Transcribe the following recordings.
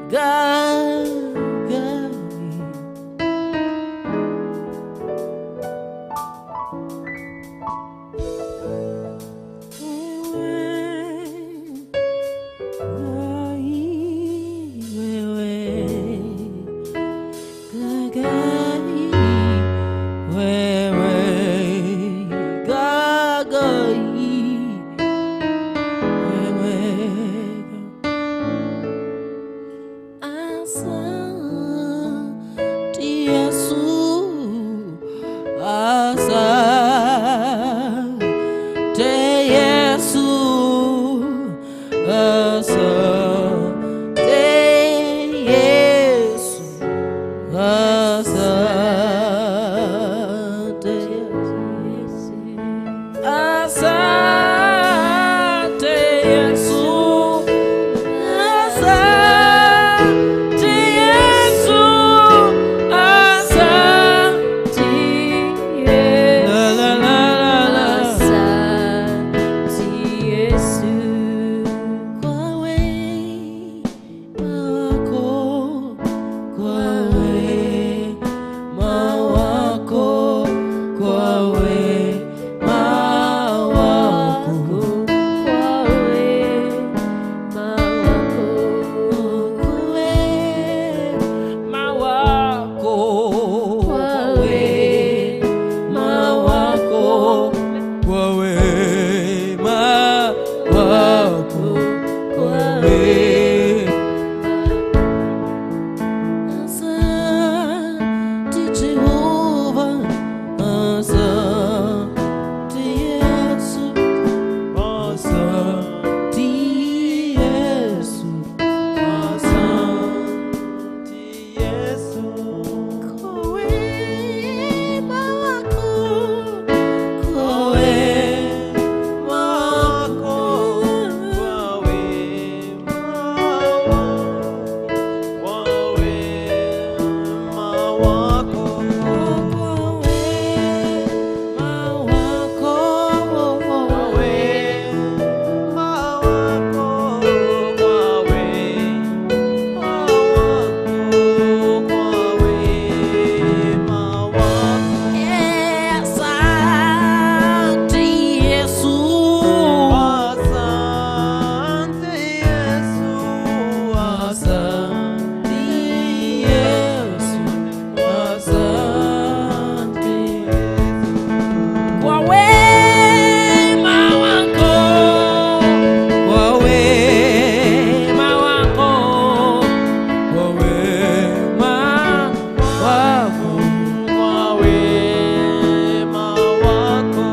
Gagai. Asante Yesu, asante Yesu, asante Yesu, asante Yesu, asante Yesu, asante Yesu, asante la la la la la. Asante Yesu. Kwa wema wako, kwa wema wako, kwa wema wako, Kwa wema wako. kwa wema wako, Kwa wema wako, kwa wema wako, kwa wema. Asante Jehova, asante Yesu, asante Yesu, asante Yesu. Kwa wema wako, kwa wema wako, Kwa wema kwa wema wako, kwa wema wako, kwa wema wako, kwa wema wako, kwa wema wako. Asante Yesu. Asante Yesu, Asante Yesu, asante kwa wema wako, kwa wema wako, kwa wema wako, kwa wema wako.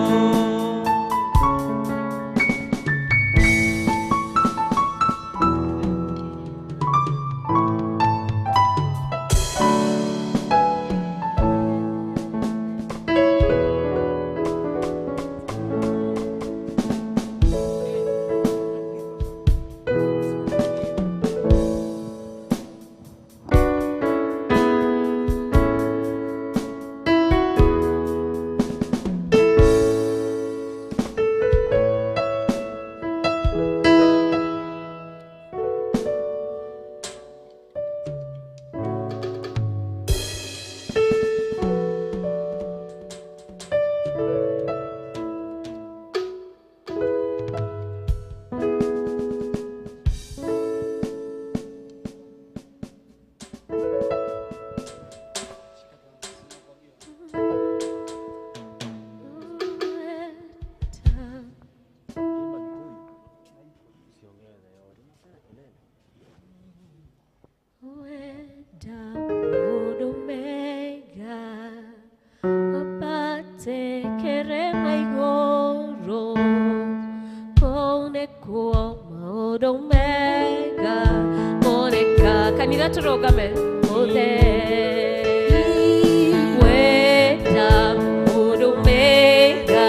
Wenda maũndũ mega wambate kĩrĩma igũrũ kũu nĩkuo maũndũ mega moneka kanitha tũrũgame othe wenda maũndũ mega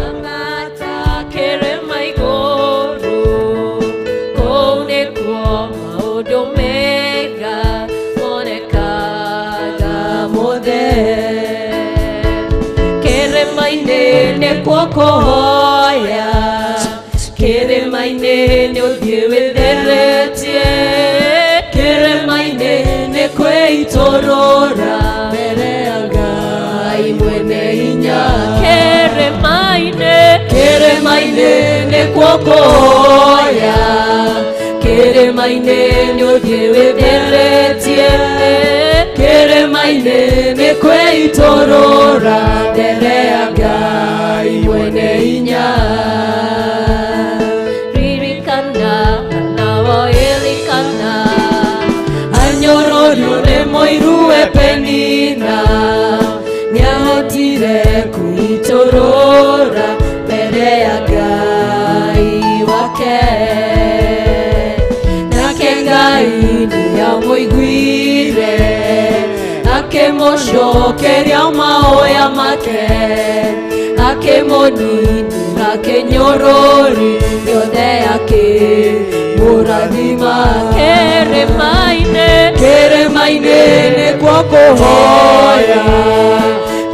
ambata kĩrĩma igũrũ kũu nĩkuo maũndũ mega monekaga mothe kĩrĩma-inĩ nĩkuo kũhoya kĩrĩma-inĩ nĩ ũthiĩ wĩtheretie kwĩitũrũra mbere ya Ngai mwene hinya. Kĩrĩma-inĩ, kĩrĩma-inĩ nĩkuo kũhoya, kĩrĩma-inĩ nĩ ũthiĩ wĩtheretie, kĩrĩma-inĩ nĩ kwĩitũrũra mbere ya Ngai mwene hinya. Ririkana nawo Elikana anyororio nĩ mũiruwe Penina, nĩahotire kwĩitũrũra mbere ya Ngai wake, nake Ngai nĩamũiguire akĩmũcokeria mahoya make, akĩmũninĩra kĩnyũrũri gĩothe akĩmũrathima. Kĩrĩma-inĩ, kĩrĩma-inĩ nĩkuo kũhoya,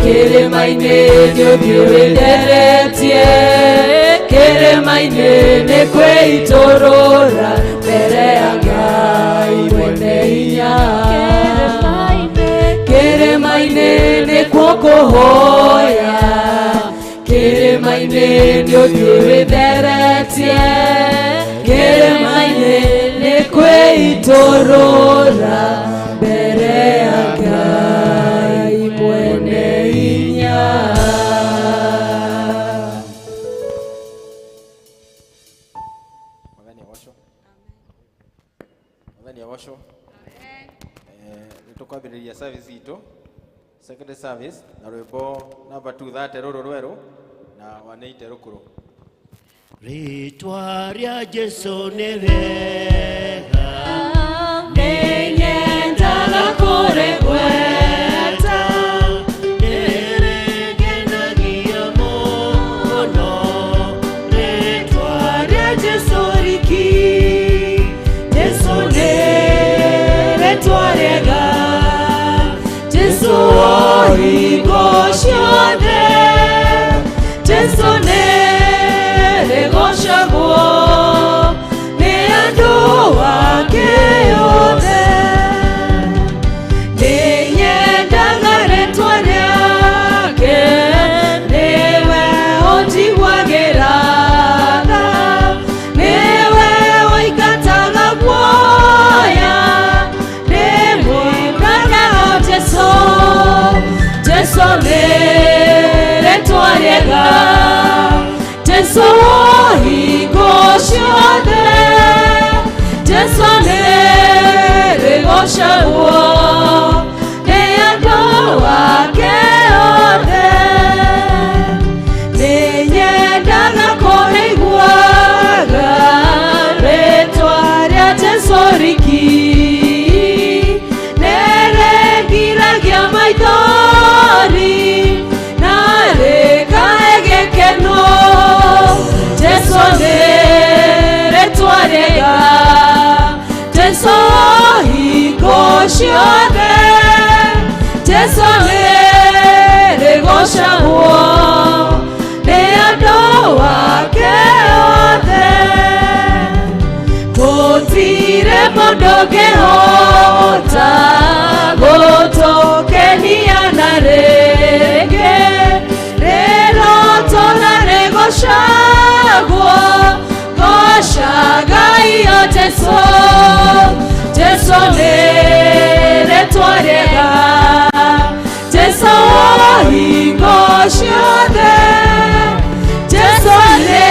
kĩrĩma-inĩ nĩ ũthiĩ wĩtheretie, kĩrĩma-inĩ nĩ kwĩitũrũra mbere ya Ngai mwene hinya. Kĩrĩma-inĩ nĩkuo kũhoya, kĩrĩma-inĩ nĩ ũthiĩ wĩtheretie, kĩrĩma-inĩ nĩ kwĩitũrũra mbere ya Ngai mwene hinya. Mwathani agocwo. Mwathani agocwo. Nĩ tũkwambĩrĩria service itũ, second service, na rwĩmbo namba 230 rũrũ rwerũ na 180 rũkũrũ. Rĩtwa rĩa Jesũ nĩ rĩega, nĩnyendaga kũrĩgweta, nĩrĩngenagia mũno. Rĩtwa rĩa Jesũ riki, Jesũ nĩ rĩtwa rĩega, Jesũ o hingo ciothe, Jesũ nĩ rĩgocagwo nĩ andũ ake othe. Nĩnyendaga rĩtwa rĩake, nĩwe ũnjiguagĩra tha, nĩwe ũingataga guoya, ndĩmwendaga o Jesũ. Jesũ nĩ rĩtwa rĩega, Jesũ o hingo ciothe, Jesũ nĩ rĩgocagwo nĩ andũ ake othe. Nĩnyendaga kũrĩiguaga rĩtwa rĩa Jesũ riki, nĩrĩngiragia maithori na rĩkahe gĩkeno. Jesũ nĩ rĩtwa rĩega, Jesũ hingo ciothe, Jesũ nĩ rĩgocagwo nĩ andũ ake othe. Gũtirĩ mũndũ ũngĩhota gũtũkenia na rĩngĩ, rĩrotũra rĩgocagwo, gocagai o Jesũ. Jesũ nĩ rĩtwa rĩega, Jesũ o hingo ciothe, Jesũ nĩ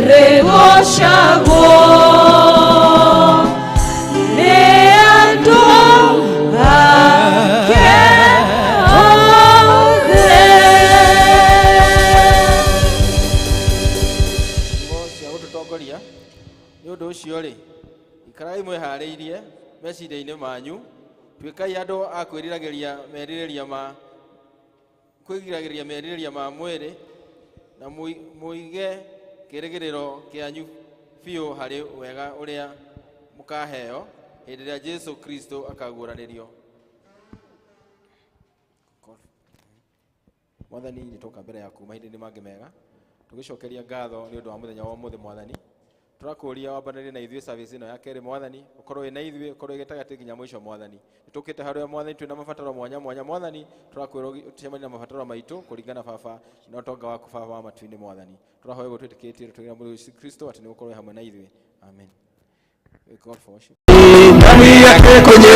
rĩgocagwo nĩ andũ ake othe. Ciugo cia gũtũtongoria. Nĩ ũndũ ũcio rĩ, ikarai mwĩharĩirie meciria-inĩ manyu, tuĩkai andũ a kwĩriragĩria merirĩria ma kwĩgiragĩrĩria merirĩria ma mwĩrĩ, na mũige kĩĩrĩgĩrĩro kĩanyu biũ harĩ wega ũrĩa mũkaheo hĩndĩ ĩrĩa Jesũ Kristo akaguũranĩrio. Mwathani, nĩ twoka mbere yaku mahinda-inĩ mangĩ mega, tũgĩcokeria ngatho nĩ ũndũ wa mũthenya wa ũmũthĩ. Mwathani, Tũrakũria wambanĩrie na ithuĩ service ĩno ya kerĩ Mwathani, ũkorwo wĩ na ithuĩ, ũkorwo wĩ gĩtagatĩ nginya mũico Mwathani. Nĩtũkĩte harĩ we Mwathani twĩna mabataro mwanya mwanya Mwathani, tũrakwĩra ũcemanie na mabataro maitũ kũringana Baba na ũtonga waku Baba wa matu-inĩ Mwathani. Tũrahoya ũguo twĩtĩkĩtie rĩtwa rĩa Yesu Kristo atĩ nĩũgũkorwo wĩ hamwe na ithuĩ. Amen. We God for worship. Ndani yake kwenye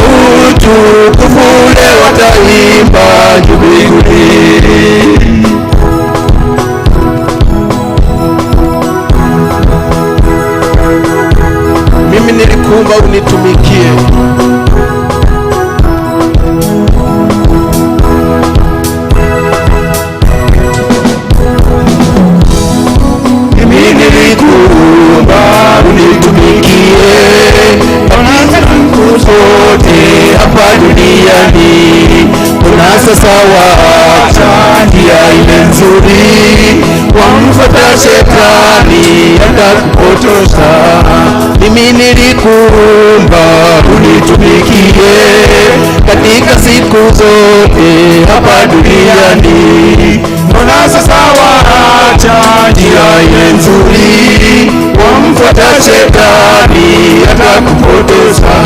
utukufu ule wataimba juu mbinguni. Mimi nilikuumba unitumikie. Mimi nilikuumba unitumikie, siku zote hapa duniani. Mbona sasa waacha njia ile nzuri, wamfuata shetani atakupotosha. Mimi nilikuumba unitumikie, katika siku zote hapa duniani. Mbona sasa waacha njia ile nzuri, wamfuata shetani atakupotosha.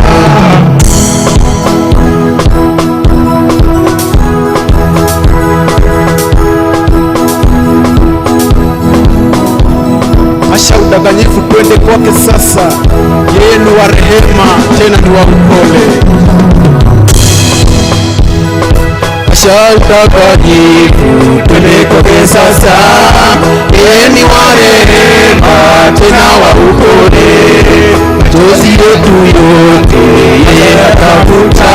Acha udanganyifu, twende kwake sasa. Yeye ni wa rehema tena ni wa upole. Acha udanganyifu, twende kwake sasa. Yeye ni wa rehema tena wa upole. Machozi yetu yote yeye atafuta,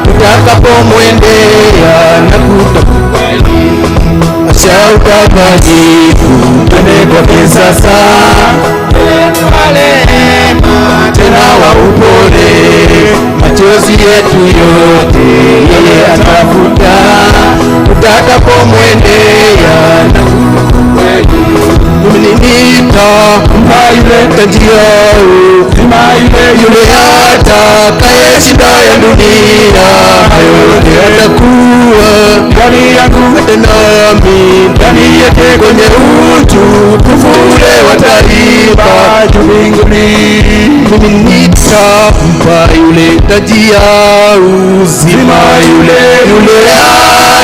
tutakapomwendea na kutakubali. Acha udanganyifu, twende kwake sasa. Yeye ni wa rehema tena wa upole. Machozi yetu yote yeye atafuta, tutakapomwendea na kutakubali. Mimi nitampa yule taji ya uzima, yule atakayeshinda ya dunia, hayo yote atakuwa ndani yangu, hata nami ndani yake, kwenye utukufu ule wataimba juu mbinguni. Mimi nitampa yule taji ya uzima, yule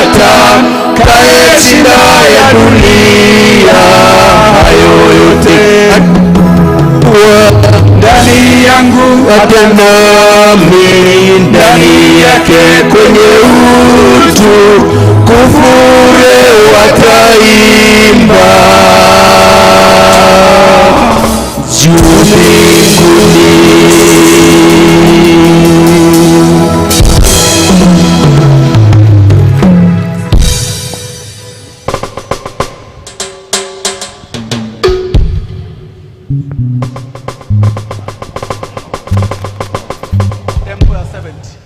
atakayeshinda ya dunia, hayo yote atakuwa ndani yangu, hata nami ndani yake, kwenye utukufu ule wataimba juu mbinguni. Tempo ya 70.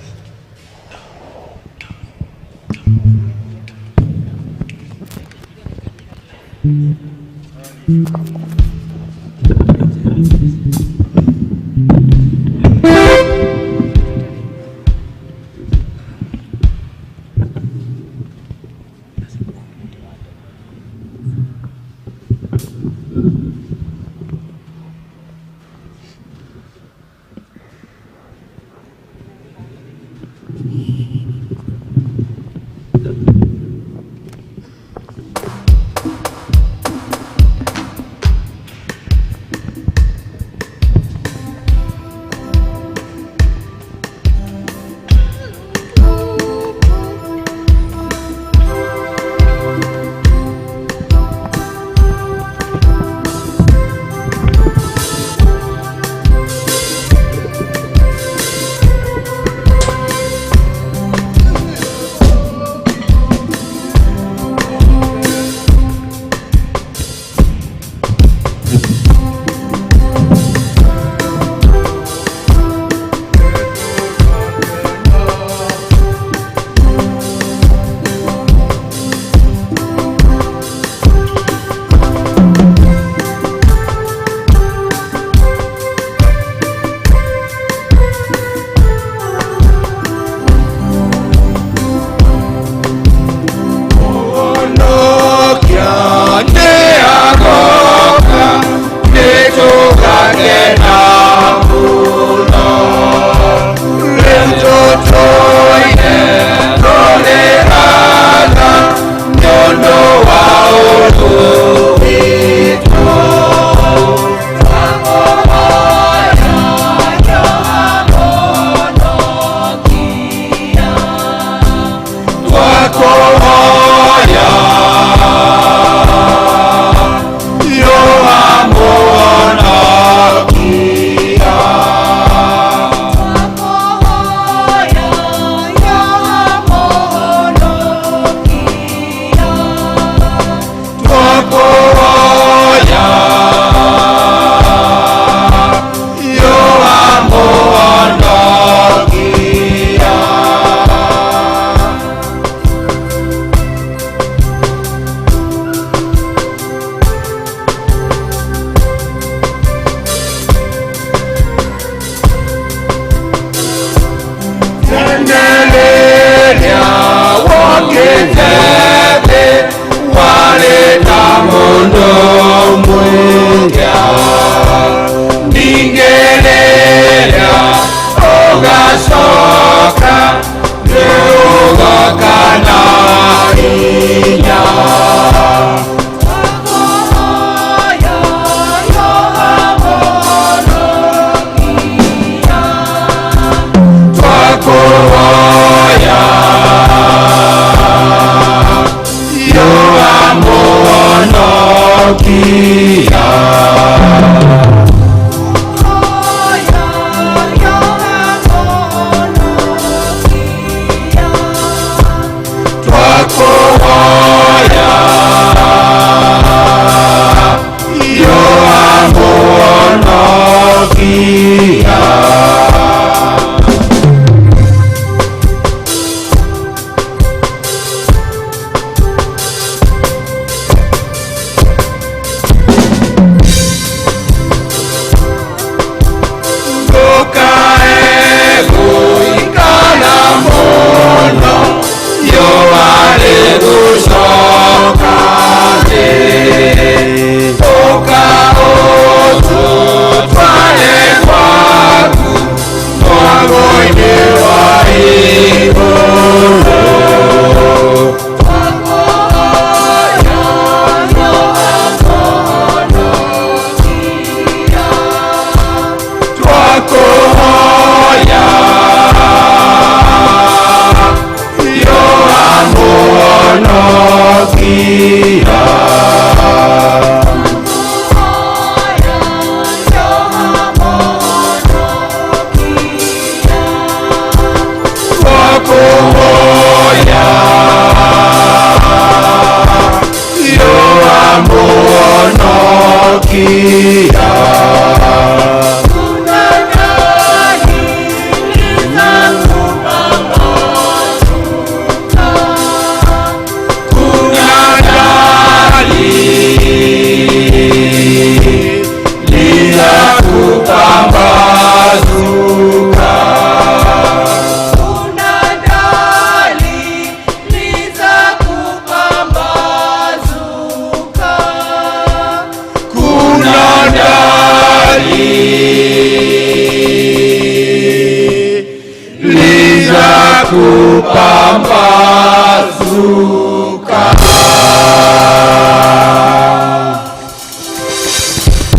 kupambazuka.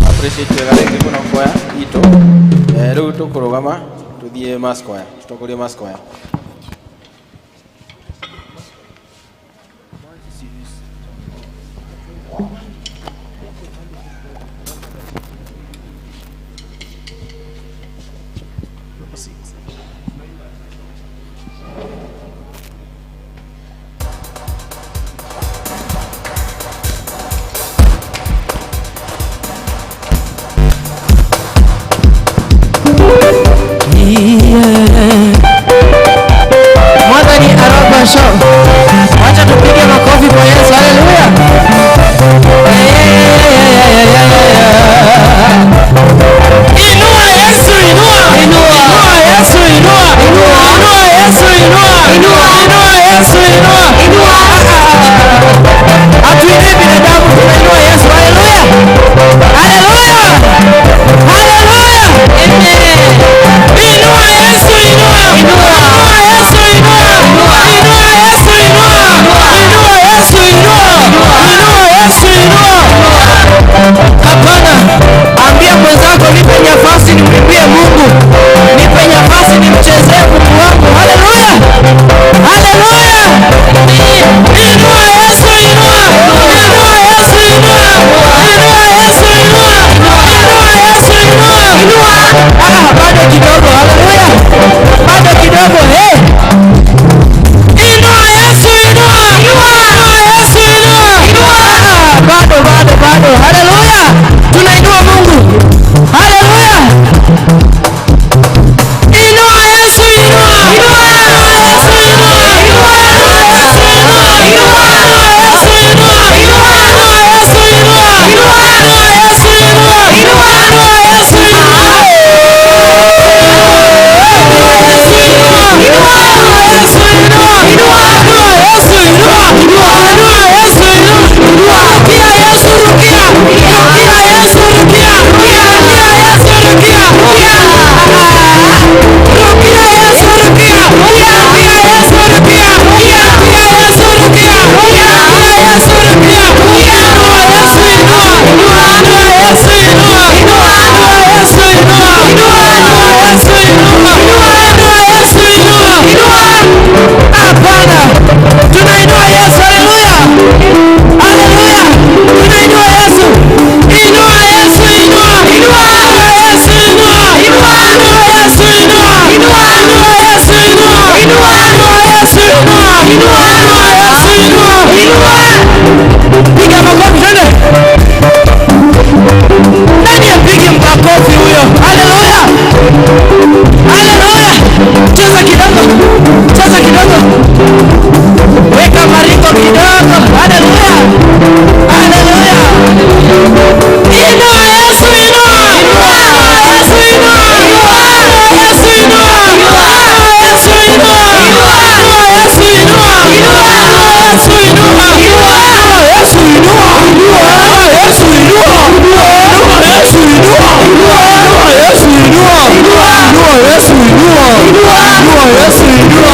Appreciate wega rĩngĩ mũno kwaya itũ. Rĩu tũkũrũgama tũthiĩ mass choir, tũtongorie mass choir. Mwathani arogocwo. Wacha tupige makofi kwa Yesu. Haleluya. Inua Yesu, inua. Inua Yesu, inua. Inua Yesu, inua. Inua Yesu, inua. Hatuinui binadamu, tunainua Yesu. Haleluya. Haleluya. Haleluya. Inua Yesu, inua. Inua Yesu, inua. Inua Yesu, inua. Inua Yesu, inua. Inua Yesu, inua. Hapana, ambia mwenzako, nipe nafasi nimwimbie Mungu, nipe nafasi nimchezee Mungu wangu. Haleluya, haleluya. Inua Yesu, inua. Inua Yesu, inua. Inua Yesu, inua. Inua Yesu, inua. Ah, bado kidogo. Haleluya, bado kidogo. Hey. Inua Yesu, inua. Inua Yesu, inua. Ah, bado bado bado. Haleluya, tunainua Mungu. Haleluya. Inua Yesu, inua. Inua Yesu, inua. Inua Yesu, inua. Inua Yesu, inua. Inua Yesu, inua. Inua Yesu, inua. Inua Yesu, inua. Hapana, tunainua Yesu. Haleluya, haleluya, tunainua Yesu. Inua Yesu, inua, inua Yesu, inua, inua Yesu, inua, inua Yesu, inua, inua Yesu, inua, inua Yesu, inua, inua. Piga makofi twende. Nani apige makofi huyo? Haleluya, haleluya. Cheza kidogo, cheza kidogo, weka maringo kidogo. Haleluya, haleluya. Inua Yesu, inua. Inua Yesu, inua. Inua Yesu, inua. Inua Yesu, inua. Inua Yesu, inua. Inua Yesu, inua. Inua Yesu, inua. Inua Yesu, inua. Inua Yesu, inua. Inua Yesu, inua. Inua Yesu, inua. Inua Yesu, inua. Inua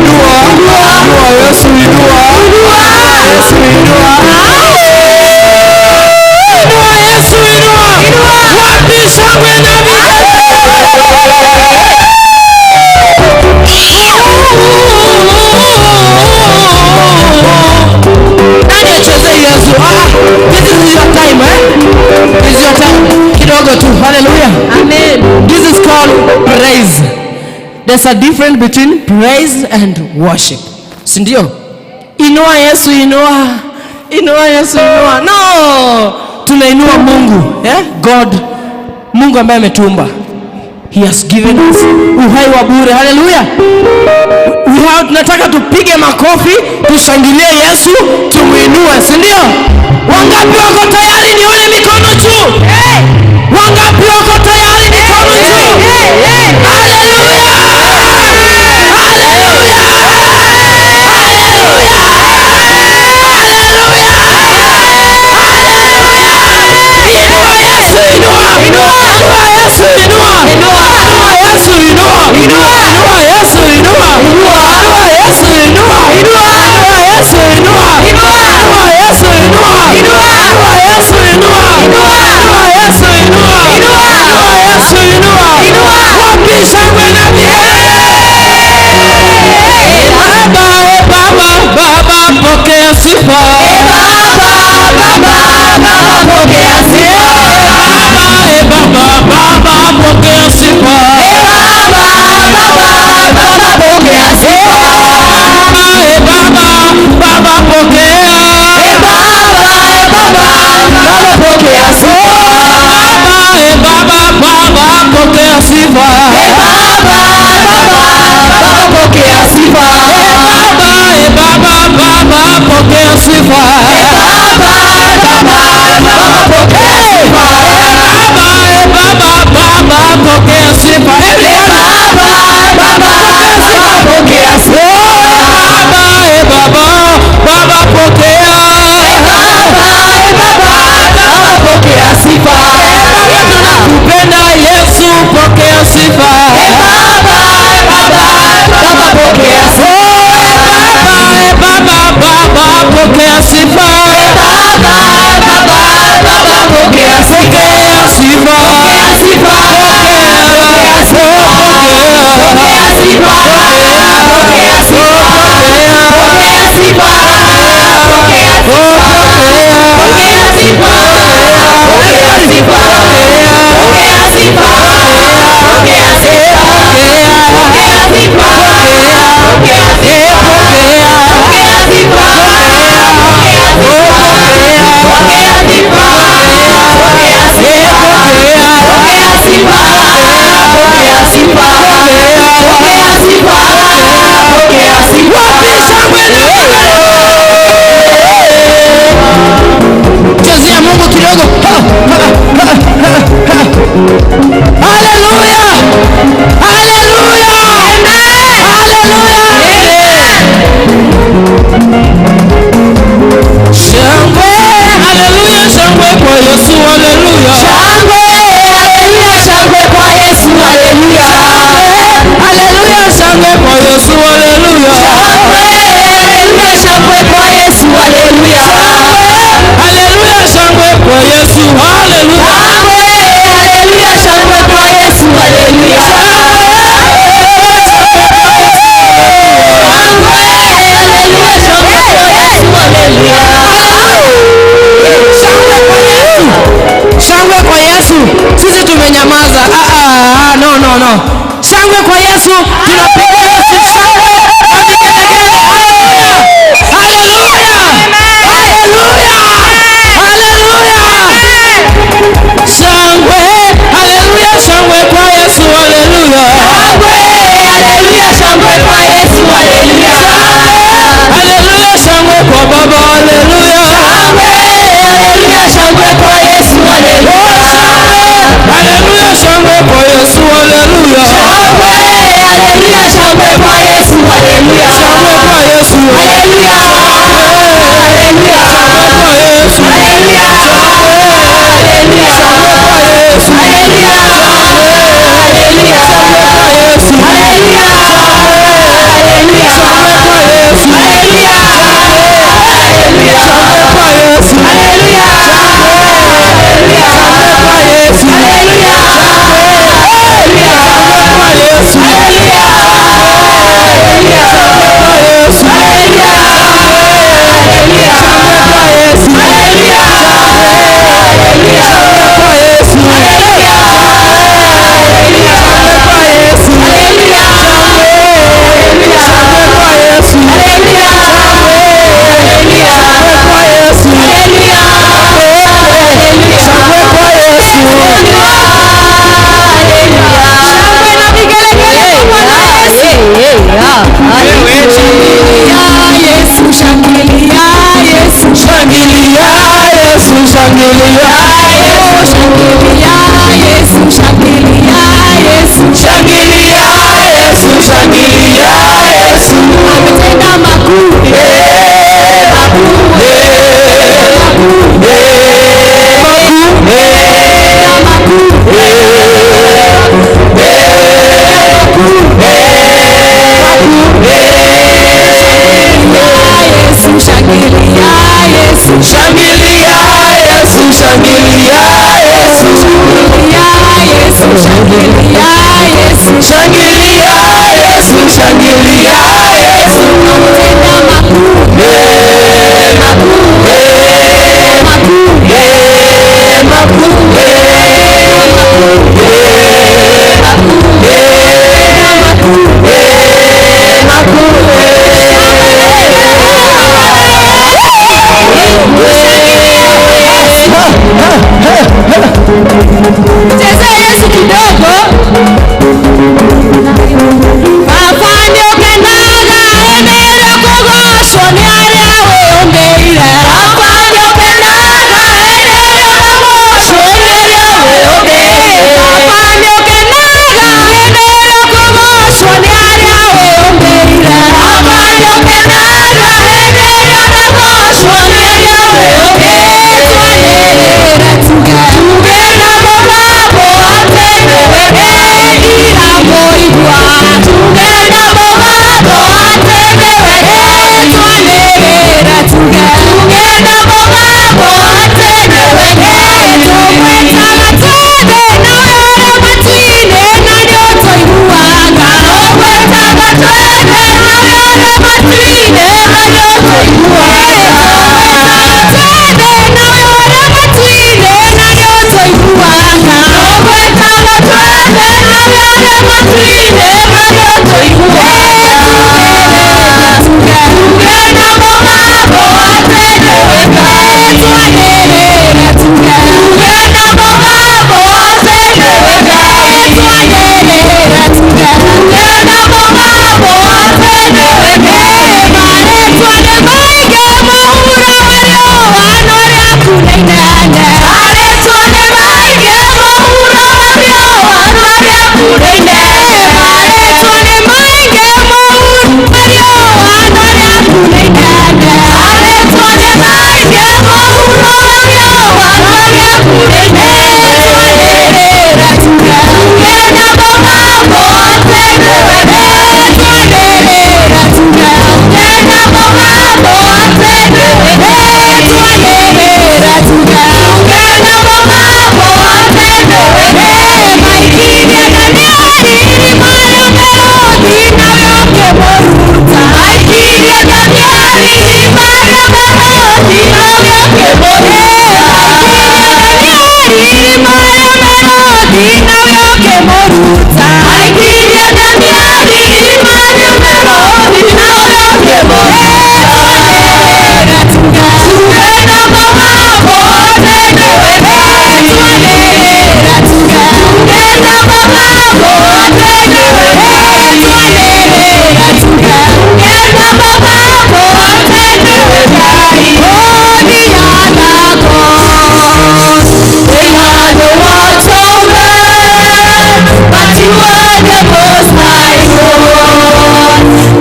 Yesu, inua. Inua Yesu, inua. Yesu, inua. Inua Yesu, inua. Wapi shangwe na vigelegele? Nani achezee Yesu? Ah, this is your time, eh? This is your time. Kidogo tu. Hallelujah. Amen. This is called praise. There's a difference between praise and worship. Si ndio? Inua Yesu, inua. Inua Yesu, inua. No! Tunainua Mungu, eh? God, Mungu ambaye ametuumba. He has given us uhai wa bure. Hallelujah. We have, tunataka tupige makofi, tushangilie Yesu, tumuinue, si ndio? Wangapi wako tayari? Nione mikono juu. Wangapi wako tayari? Mikono juu. Hallelujah! Hallelujah! Hallelujah! Hallelujah! Hallelujah! Inua Yesu, inua. Inua Yesu, inua. Inua Yesu, inua. Inua Yesu, inua. shangwe na Baba, e Baba, Baba, pokea sifa. Baba, Baba, Baba, pokea sifa. Baba, e Baba, Baba, pokea sifa. Baba, Baba, Baba, pokea sifa. Baba, e Baba, Baba, pokea. Baba, e Baba, Baba, pokea sifa. Baba, e Baba, Baba, pokea sifa. Baba, Baba, Baba, pokea sifa. Baba, e Baba, Baba, pokea sifa. Baba, Baba, Baba, pokea sifa. Baba, e Baba, Baba, pokea sifa. Baba, Baba, Baba, pokea sifa. Baba, e Baba, Baba, pokea. Baba, e Baba, Baba, pokea sifa. Tunakupenda Yesu, pokea sifa. Baba, Baba, Baba, pokea sifa. Baba, Baba, Baba, pokea sifa. Baba, Baba, Baba, pokea sifa. Pokea sifa. Pokea sifa. Pokea sifa. Pokea sifa. Pokea sifa. Pokea sifa. Pokea sifa. Pokea sifa. Pokea sifa. Pokea sifa. Pokea sifa. Pokea sifa. Pokea sifa. Pokea sifa. Pokea sifa. Pokea sifa. Pokea sifa. Pokea sifa. Wapi shangwe na chezea Mungu kidogo. Haleluya! Haleluya! Haleluya! Shangwe, haleluya, shangwe kwa Yesu, haleluya. Shangwe, haleluya, shangwe kwa Yesu, haleluya. Haleluya, shangwe kwa Yesu, haleluya. Shangwe, haleluya, shangwe kwa Yesu, haleluya. Haleluya, shangwe kwa Yesu, haleluya. Shangwe, haleluya, shangwe kwa Yesu, haleluya. Shangwe, haleluya, shangwe kwa Yesu, haleluya. Shangwe kwa Yesu. Shangwe kwa Yesu. Sisi tumenyamaza. Ah, ah, no, no, no. Shangwe kwa Yesu. Tunapiga Yesu shangwe na vigelegele. Haleluya. Haleluya. Haleluya. Haleluya. Shangwe, haleluya, shangwe kwa Yesu, haleluya. Shangwe, haleluya, shangwe kwa Yesu, haleluya. Haleluya, shangwe kwa Baba, haleluya. Shangwe, haleluya, shangwe kwa Yesu, haleluya. Haleluya, shangwe kwa Yesu, haleluya. Shangwe, haleluya, shangwe kwa Yesu, haleluya. Shangwe kwa Yesu, haleluya. Haleluya, shangwe kwa Yesu, haleluya. Haleluya, shangwe kwa Yesu, haleluya. Haleluya, shangwe kwa Yesu, haleluya. Haleluya, shangwe kwa Yesu, haleluya. Haleluya, shangwe kwa Yesu, haleluya. Haleluya, shangwe kwa Yesu, haleluya. Haleluya, shangwe kwa Yesu, haleluya. Haleluya, shangwe kwa Yesu, haleluya. Haleluya, shangwe kwa Yesu, haleluya. Haleluya, shangwe kwa Yesu, haleluya. Haleluya, shangwe kwa Yesu, haleluya. Haleluya, shangwe kwa Yesu, haleluya. Haleluya, shangwe kwa Yesu, haleluya. Haleluya, shangwe kwa Yesu, Shangwe na vigelegele kwa Bwana Yesu. Yesu, shangilia Yesu, Shangilia Yesu, shangilia shangilia Yesu, shangilia Yesu, Shangilia Yesu, shangilia Yesu. ametenda makuu, makuu, makuu, Yesu, shangilia Yesu, Shangilia Yesu, shangilia Yesu. shangilia Yesu, Shangilia Yesu, Shangilia Yesu, shangilia Yesu. Tenda makuu, makuu, makuu, Makuu, Chezea Yesu kidogo. Baba nĩũkenaga hĩndĩ ĩrĩa ũkũgoocwo nĩ arĩa wĩyũmbĩire. Baba nĩũkenaga hĩndĩ ĩrĩa ũkũgoocwo nĩ arĩa wĩyũmbĩire. Baba nĩũkenaga hĩndĩ ĩrĩa ũkũgoocwo nĩ arĩa wĩyũmbĩire. Baba nĩũkenaga hĩndĩ ĩrĩa ũkũgoocwo nĩ arĩa wĩyũmbĩire. Twanĩrĩre tuge tuge na mũgambo atĩ nĩwe Ngai iramũigua. Tuge na mũgambo atĩ nĩwe Ngai. Twanĩrĩre tuge tuge na mũgambo atĩ nĩwe Ngai. Tũmwĩtaga twĩ thĩ nawe ũrĩ matu-inĩ na nĩũtũiguaga. Tũmwĩtaga twĩ thĩ nawe ũrĩ matu-inĩ na nĩũtũiguaga. Tũmwĩtaga twĩ thĩ nawe ũrĩ matu-inĩ na nĩũtũiguaga. Tũmwĩtaga twĩ thĩ nawe ũrĩ matu-inĩ na nĩũtũiguaga. Tuge tuge na mũgambo atĩ nĩwe Ngai. Twanĩrĩre tuge tuge na mũgambo atĩ nĩwe Ngai. Twanĩrĩre tuge tuge na mũgambo atĩ nĩwe Ngai. Marĩtwa nĩ maingĩ mũhuro wa riũa no rĩaku nĩ inene. Marĩtwa nĩ maingĩ mũhuro wa riũa no rĩaku nĩ inene. Marĩtwa nĩ maingĩ mũhuro wa riũa no rĩaku nĩ inene. Marĩtwa nĩ maingĩ mũhuro wa riũa no rĩaku nĩ inene. Twanĩrĩre tuge tuge na mũgambo atĩ nĩwe Ngai. Twanĩrĩre tuge tuge na mũgambo atĩ nĩwe Ngai. Twanĩrĩre tuge tuge na mũgambo atĩ nĩwe Ngai. Maikirie Danieli irima rĩa mĩrũũthi nawe ũkĩmũruta. Maikirie Danieli irima rĩa mĩrũũthi nawe ũkĩmũruta. Maikirie Danieli irima rĩa mĩrũũthi nawe ũkĩmũruta. Maikirie Danieli irima rĩa mĩrũũthi nawe ũkĩmũruta. Tuge tuge na mũgambo atĩ nĩwe Ngai. Twanĩrĩre tuge tuge na mũgambo atĩ nĩwe Ngai. Twanĩrĩre tuge tuge na mũgambo atĩ nĩwe Ngai. Oh, the other gods, they are the works of men, but you are the most high God.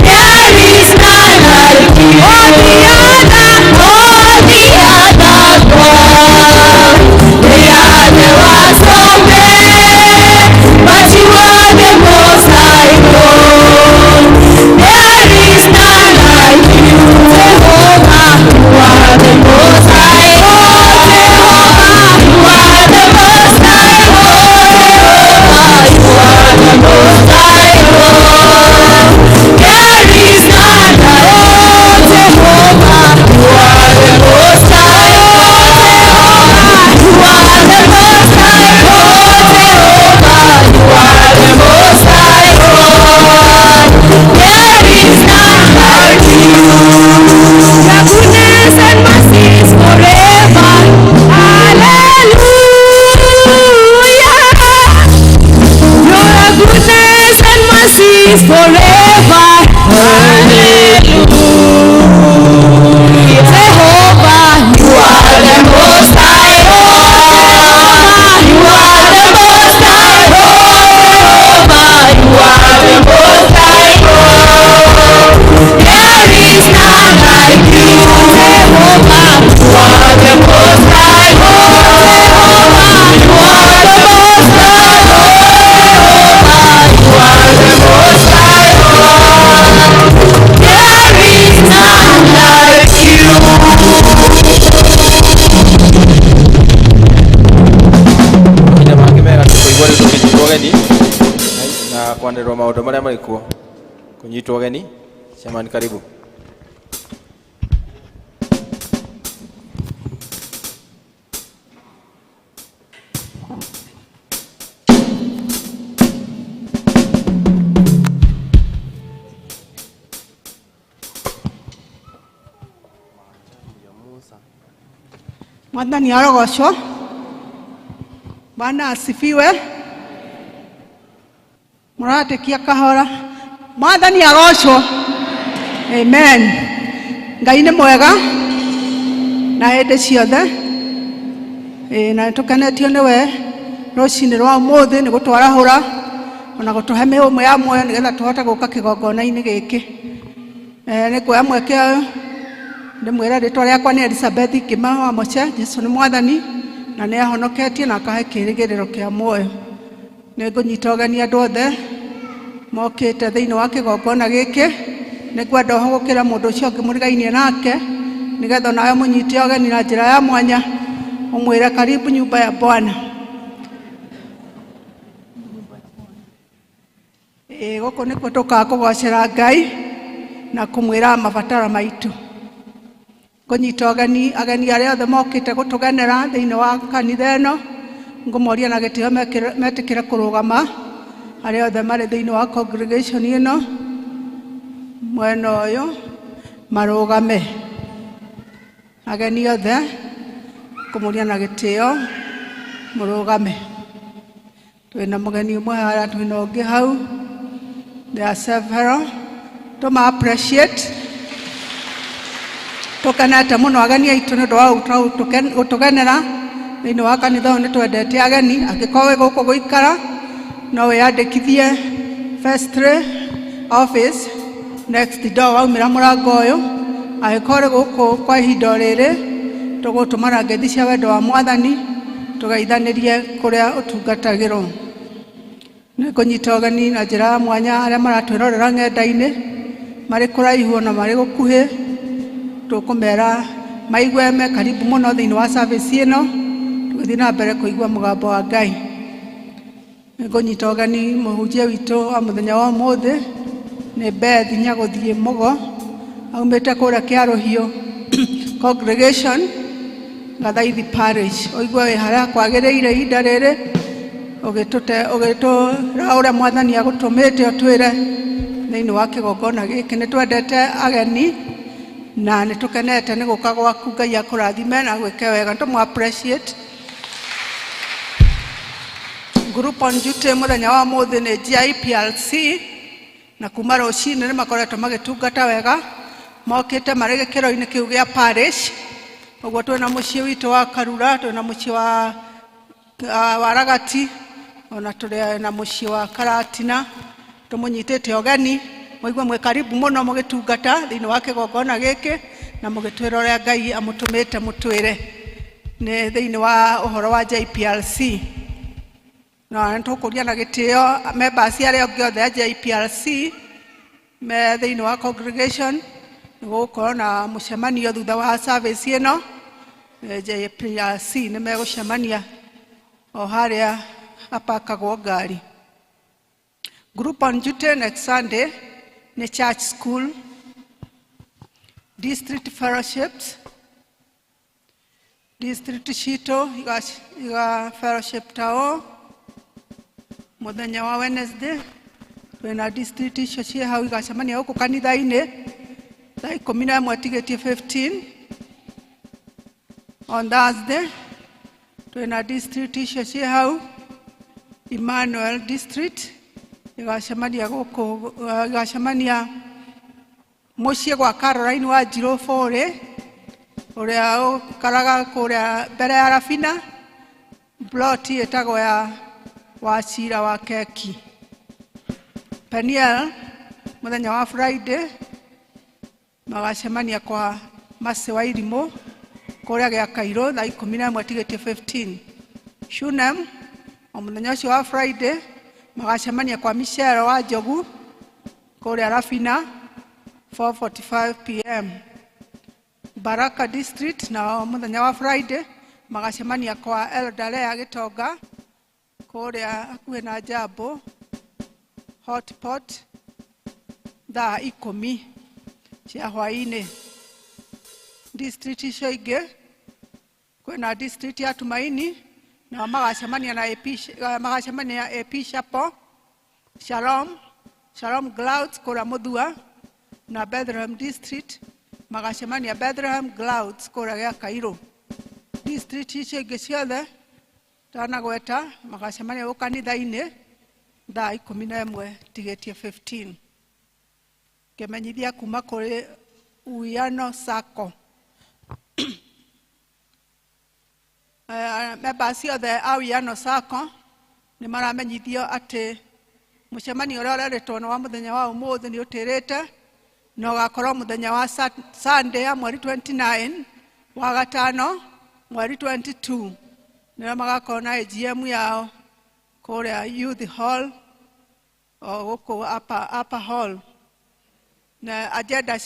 There is none like you. Oh, the other, oh, the other God. They are the works of men, but you are the most high God. There is none like you, Jehovah. You are the most high God, Jehovah. You are the most high God, Jehovah. You are the most high God. There is none like you, Jehovah. You are the most high God, Jehovah. You are the most high God, Jehovah. You are the most high God. There is none like you. Your goodness and mercy is forever. Hallelujah. Your goodness and mercy is forever. Hallelujah. Jehovah, you are the most high God. You are the most high God. Jehovah, you are the most high God. There is none like you, Jehovah. You are the most high God. Jehovah, you are the most high God. Jehovah, you are the most high God. Na kwanĩrĩrwo maũndũ marĩa marĩ kuo. Kũnyitwo ũgeni. Chairman, karibu. Mwathani arogocwo. Bwana asifiwe. Mũratekia kahora. Mwathani arocwo. Amen. Ngai nĩ mwega na hĩndĩ ciothe. Ĩĩ, na nĩtũkenetio nĩwe rũcinĩ rwa ũmũthĩ nĩ gũtwarahũra ona gũtũhe mĩhũmũ ya muoyo nĩgetha tũhote gũka kĩgongona-inĩ gĩkĩ. Nĩ nguoya mweke ũyũ ndĩmwĩre rĩtwa rĩakwa nĩ Elizabeth Kĩma wa Moche. Jesu nĩ Mwathani na nĩ ahonoketie na akahe kĩĩrĩgĩrĩro kĩa muoyo. Nĩ ngũnyita ũgeni andũ othe mokĩte thĩinĩ wa kĩgongona gĩkĩ. Nĩ ngwenda ũhũgũkĩre mũndũ ũcio ũngĩ mũrigainie nake nĩgetha onawe mũnyite ũgeni na njĩra ya mwanya, ũmwĩre karibu nyumba ya Bwana. Ĩĩ, gũkũ nĩkuo tũkaga kũgocera Ngai na kũmwĩra mabataro maitũ. Ngũnyita ũgeni ageni arĩa othe mokĩte gũtũgenera thĩinĩ wa kanitha ĩno, ngũmoria na gĩtĩo metĩkĩre kũrũgama arĩa othe marĩ thĩinĩ wa congregation ĩno mwena ũyũ marũgame. Ageni othe kũmũria na gĩtĩo mũrũgame. Twĩna mũgeni ũmwe harĩa, twĩna ũngĩ hau. There are several. Tũma appreciate. Tũkenete mũno ageni aitũ nĩ ũndũ wa gũtũgenera thĩinĩ wa kanitha ũyũ. Nĩ twendete ageni. Angĩkorwo wĩ gũkũ gũikara, no wĩyandĩkithie vestry office next door waumĩra mũrango ũyũ. Angĩkorwo ũrĩ gũkũ kwa ihinda o rĩrĩ, tũgũtũmana ngeithi cia wendo wa Mwathani tũgeithanĩrie kũrĩa ũtungatagĩrwo. Nĩ ngũnyita ũgeni na njĩra ya mwanya arĩa maratwĩrorera ng'enda-inĩ marĩ kũraihu ona marĩ gũkuhĩ, tũkũmera maigue me karibu mũno thĩinĩ wa service ĩno tũgĩthiĩ na mbere kũigua mũgambo wa Ngai. Nĩ ngũnyita ũgeni mũhunjia witũ wa mũthenya wa ũmũthĩ nĩ Beth Nyagũthiĩ Mũgo, aumĩte kũrĩa Kĩarũhiũ congregation, Gathaithi Parish. Ũigue wĩ harĩa kwagĩrĩire ihinda rĩrĩ ũgĩtũra ũrĩa Mwathani agũtũmĩte ũtwĩre thĩinĩ wa kĩgongona gĩkĩ. Nĩ twendete ageni na nĩ tũkenete nĩ gũka gwaku. Ngai akũrathime na gwĩke wega. Tũmũ appreciate. Group on duty mũthenya wa ũmũthĩ nĩ GIPLC, na kuma rũcinĩ nĩ makoretwo magĩtungata wega, mokĩte marĩ gĩkĩro-inĩ kĩu gĩa parish. Ũguo twĩna mũciĩ witũ wa Karura, twĩna mũciĩ wa Waragati, ona tũrĩ na mũciĩ wa Karatina. Tũmũnyitĩte ũgeni mũigue mwĩ karibu mũno mũgĩtungata thĩinĩ wa kĩgongona gĩkĩ na mũgĩtwĩra ũrĩa Ngai amũtũmĩte mũtwĩre nĩ thĩinĩ wa ũhoro wa JPLC. Na nĩ tũkũria na gĩtĩo members arĩa angĩ othe a JPLC me thĩinĩ wa congregation, nĩ gũgũkorwo na mũcemanio thutha wa service ĩno. JPLC nĩ megũcemania o harĩa hapakagwo ngari. Group on duty next Sunday nĩ church school, district fellowships, district citũ iga fellowship tao mũthenya wa Wednesday. Twĩna district icio ciĩ hau igacemania gũkũ kanitha-inĩ thaa 11 tigĩtie 15. On Thursday twĩna district icio ciĩ hau, Emmanuel District igacemania gũkũ, igacemania mũciĩ gwa Caroline wa Njirũ Bũrĩ ũrĩa ũkaraga kũrĩa mbere ya Rafina, plot ĩtagwo ya Wacira wa Keki. Peniel mũthenya wa Friday magacemania kwa Mercy wa Irimũ kũrĩa gĩa Kairũ thaa 11 tigĩtie 15. Shunem o mũthenya ũcio wa Friday magacemania kwa Michelle wa Njogu kũrĩa Rafina 4:45 p.m. Baraka District na mũthenya wa Friday magacemania kwa Elder Lea Gĩtonga kũrĩa hakuhĩ na Jambo. Hotpot thaa 10 cia hwaĩ-inĩ. District icio ingĩ kwĩna district ya Tumaini, nao magacemania na AP, magacemania AP Chapel, Shalom, Shalom Clouds kũrĩa Mũthua, na Bethlehem district magacemania Bethlehem Clouds kũrĩa gĩa Kairũ. District icio ingĩ ciothe tanagweta magacemania gũ kanitha-inĩ thaa 11 tigĩtie 15. Kĩmenyithia kuma kũrĩ Uwiano Sacco. Members ciothe a Uwiano Sacco nĩ maramenyithio atĩ mũcemanio ũrĩa ũrerĩtwo nĩ wa mũthenya wa ũmũthĩ nĩ ũtĩrĩte na ũgakorwo mũthenya wa Sunday ya mweri 29, wa gatano mweri 22, nĩrĩo magakorwo na AGM yao kũrĩa Youth Hall o gũkũ Upper Hall, na agenda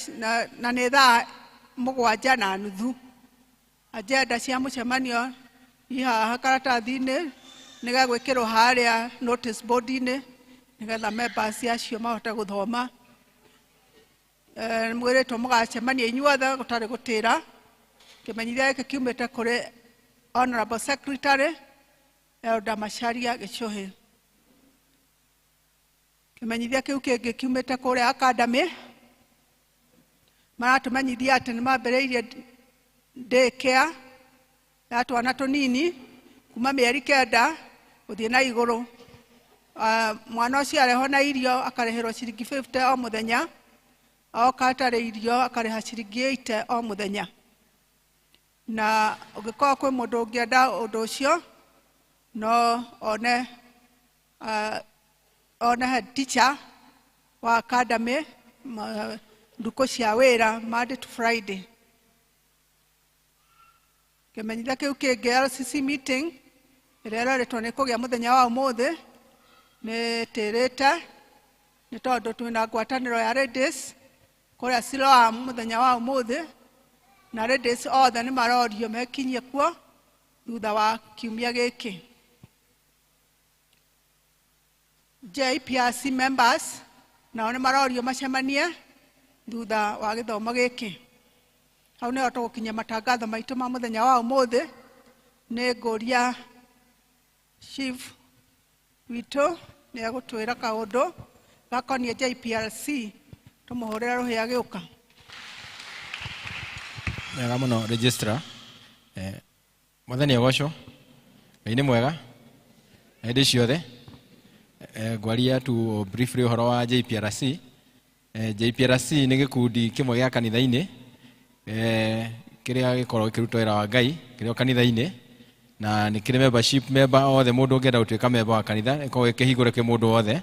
na nĩ thaa 7:30. Agenda cia mũcemanio i haha karatathi-inĩ, nĩgegwĩkĩrwo harĩa notice board-inĩ nĩgetha members acio mahote gũthoma. Mwĩrĩtwo mũgacemania inyuothe gũtarĩ gũtĩra. Kĩmenyithia gĩkĩ kiumĩte kũrĩ Honorable Secretary Elder Macharia Gĩchũhĩ. Kĩmenyithia kĩu kĩngĩ kiumĩte kũrĩa Academy, maratũmenyithia atĩ nĩ mambĩrĩirie daycare ya twana tũnini kuma mĩeri 9 gũthiĩ na igũrũ. Mwana ũcio arehwo na irio akarĩhĩrwo ciringi 50 o mũthenya, oka atarĩ irio akarĩha ciringi 80 o mũthenya. Na ũngĩkorwo kwĩ mũndũ ũngĩenda ũndũ ũcio no one head teacher wa academy ndukũ cia wĩra Monday to Friday. Kĩmenyithia kĩu kĩngĩ, LCC meeting ĩrĩa ĩrerĩtwo nĩ kũgĩa mũthenya wa ũmũthĩ nĩ tĩrĩte, nĩ tondũ twĩna ngwatanĩro ya ladies kũrĩa Siloam mũthenya wa ũmũthĩ, na ladies othe nĩ marorio mekinyie kuo thutha wa kiumia gĩkĩ. JPRC members nao nĩ marorio macemanie thutha wa gĩthomo gĩkĩ. Hau nĩho tũgũkinyia matangatho maitũ ma mũthenya wa ũmũthĩ. Nĩ ngũria chief witũ nĩ egũtwĩra kaũndũ gakoniĩ JPRC, tũmũhũrĩre rũhĩ agĩũka. Wega mũno registrar. Mwathani agocwo. Ngai nĩ mwega hĩndĩ ciothe. Ngwaria tu briefly ũhoro wa JPRC. JPRC nĩ gĩkundi kĩmwe gĩa kanitha-inĩ, kĩrĩa gĩkoragwo gĩkĩruta wĩra wa Ngai kĩrĩa kanitha-inĩ, na nĩ kĩrĩ membership, member othe, mũndũ ũngĩenda gũtuĩka member wa kanitha ĩkoragwo ĩkĩhingũre kwĩ mũndũ wothe,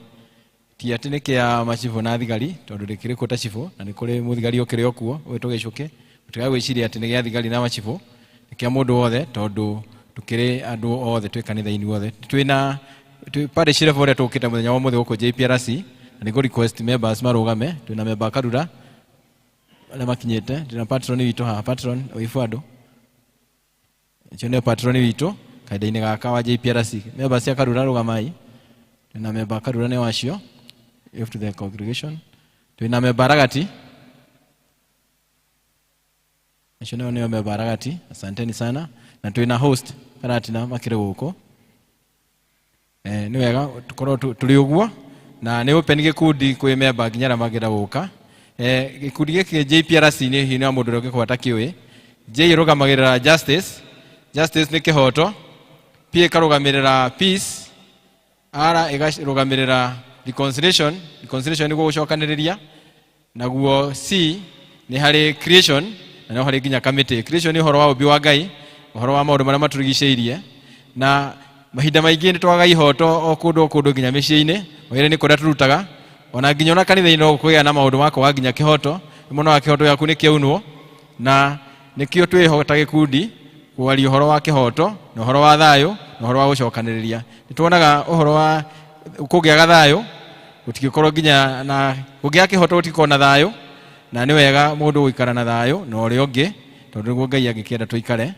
ti atĩ nĩ kĩa macibũ na thigari, tondũ ndĩkĩrĩ kuo ta cibũ, na nĩ kũrĩ mũthigari ũkĩrĩ o kuo ũgĩtwo Gĩcũkĩ. Mũtigae gwĩciria atĩ nĩ gĩa thigari na macibũ, nĩ kĩa mũndũ wothe, tondũ tũkĩrĩ andũ othe twĩ kanitha-inĩ wothe. Twĩna twĩ parish level ũrĩa tũkĩte mũthenya wa ũmũthĩ gũkũ JPRC, na nĩ request members marũgame. Twĩna member Karura arĩa makinyĩte, twĩna patron witũ haha, patron ũibu andũ ũcio nĩwe patron witũ kahinda-inĩ gaka wa JPRC. Members cia Karura rũgamai. Twĩna member Karura nĩ wacio, if to the congregation. Twĩna member Ragati, acio nĩo nĩo member Ragati, asanteni sana. Na twĩna host Karatina makĩrĩ gũkũ. Nĩ wega tũkorwo tũrĩ ũguo, na nĩ open gĩkundi kwĩ member nginya arĩa mangĩenda gũka. Gĩkundi gĩkĩ JPRC nĩ hihi nĩ mũndũ ũrĩa ũngĩkorwo atakĩũĩ. J ĩrũgamagĩrĩra justice, justice nĩ kĩhoto. P ĩkarũgamĩrĩra peace, R ĩkarũgamĩrĩra reconciliation, reconciliation nĩguo gũcokanĩrĩria, naguo C nĩ harĩ creation, na no harĩ nginya committee. Creation nĩ ũhoro wa ũmbi wa Ngai, ũhoro wa maũndũ marĩa matũrigicĩirie, na mahinda maingĩ nĩ twagaga ihoto o kũndũ o kũndũ nginya mĩciĩ-inĩ, wĩra nĩ kũrĩa tũrutaga, ona nginya ona kanitha-inĩ no kũgĩa na maũndũ ma kwaga nginya kĩhoto, mũno wa kĩhoto gĩaku nĩ kĩaunwo, na nĩkĩo twĩho ta gĩkundi kwaria ũhoro wa kĩhoto na ũhoro wa thayũ na ũhoro wa gũcokanĩrĩria. Nĩ tuonaga ũhoro wa kũngĩaga thayũ gũtingĩkorwo nginya na kũngĩaga kĩhoto gũtingĩkorwo na thayũ, na nĩ wega mũndũ gũikara na thayũ na ũrĩa ũngĩ, tondũ nĩguo Ngai angĩkĩenda tũikare.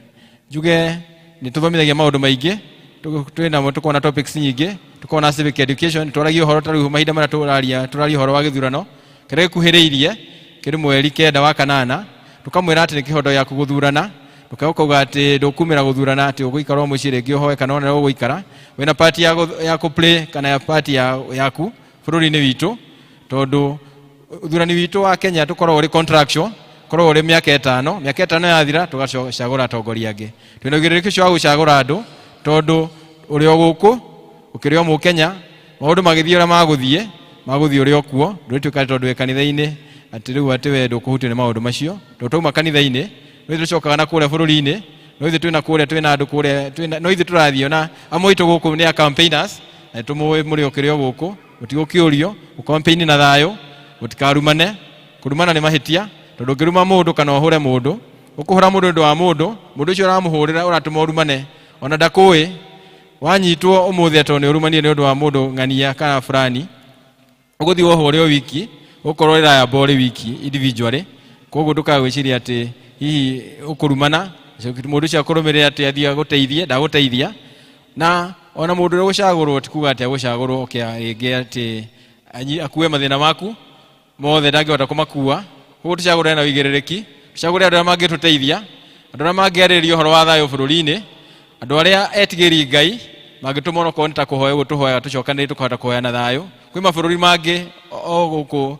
Njuge nĩ tũthomithagia maũndũ maingĩ. Twĩna tũkoragwo na topics nyingĩ, tũkoragwo na civic education, twaragia ũhoro ta rĩu mahinda marĩa tũraria, tũraria ũhoro wa gĩthurano kĩrĩa gĩkuhĩrĩirie kĩrĩ mweri 9 wa kanana, tũkamwĩra atĩ nĩ kĩhondo gĩaku gũthurana, tũkauga atĩ ndũkumĩra gũthurana, atĩ ũgũikara o mũciĩ rĩngĩ ũhoe kana ona ũgũikara wĩna party ya kũ play kana ya party yaku bũrũri-inĩ witũ, tondũ ũthurani witũ wa Kenya tũkoragwo ũrĩ contractual, koragwo ũrĩ mĩaka 5, mĩaka 5 yathira tũgacagũra atongoria angĩ. Twĩna ũigĩrĩrĩki ũcio wa gũcagũra andũ, tondũ ũrĩ o gũkũ ũkĩrĩ o mũkenya, maũndũ magĩthiĩ ũrĩa magũthiĩ ũrĩ o kuo, ndũrĩtuĩka tondũ wĩ kanitha-inĩ atĩ rĩu atĩ we ndũkũhutio nĩ maũndũ macio, tondũ twauma kanitha-inĩ no ithuĩ tũcokaga na kũrĩa bũrũri-inĩ, no ithuĩ twĩna kũrĩa, twĩna andũ kũrĩa, twĩna, no ithuĩ tũrathiĩ ona amwe aitũ gũkũ nĩ a campaigners, na tũmũĩ mũrĩ o kĩrĩ o gũkũ, mũtigũkĩũrio, mũcampaign na thayũ, mũtikarumane, kũrumana nĩ mahĩtia, tondũ ũngĩruma mũndũ kana ũhũre mũndũ, ũkũhũra mũndũ nĩ ũndũ wa mũndũ, mũndũ ũcio ũramũhũrĩra ũratũma ũrumane, ona ndakũĩ, wanyitwo ũmũthĩ atĩ nĩ ũrumanire nĩ ũndũ wa mũndũ ng'ania kana fulani, ũgũthiĩ wohwo ũrĩ o wiki, ũgũkorwo ũrĩ liable ũrĩ wiki individually, koguo ndũkae gwĩciria atĩ hihi ũkũrumana, mũndũ ũcio akũrũmĩrĩra atĩ athiĩ agũteithie, ndagũteithia. Na ona mũndũ ũrĩa ũgũcagũrwo ti kuga atĩ agũcagũrwo oke rĩngĩ atĩ akue mathĩna maku mothe, ndangĩhota kũmakua. Koguo tũcagũre na ũigĩrĩrĩki, tũcagũre andũ arĩa mangĩtũteithia, andũ arĩa mangĩarĩrĩria ũhoro wa thayũ bũrũri-inĩ, andũ arĩa etigĩri Ngai mangĩtũma onokorwo nĩ ta kũhoya ũguo tũhoyaga tũcokanĩrĩire tũkahota kũhoya na thayũ. Kwĩ mabũrũri mangĩ o gũkũ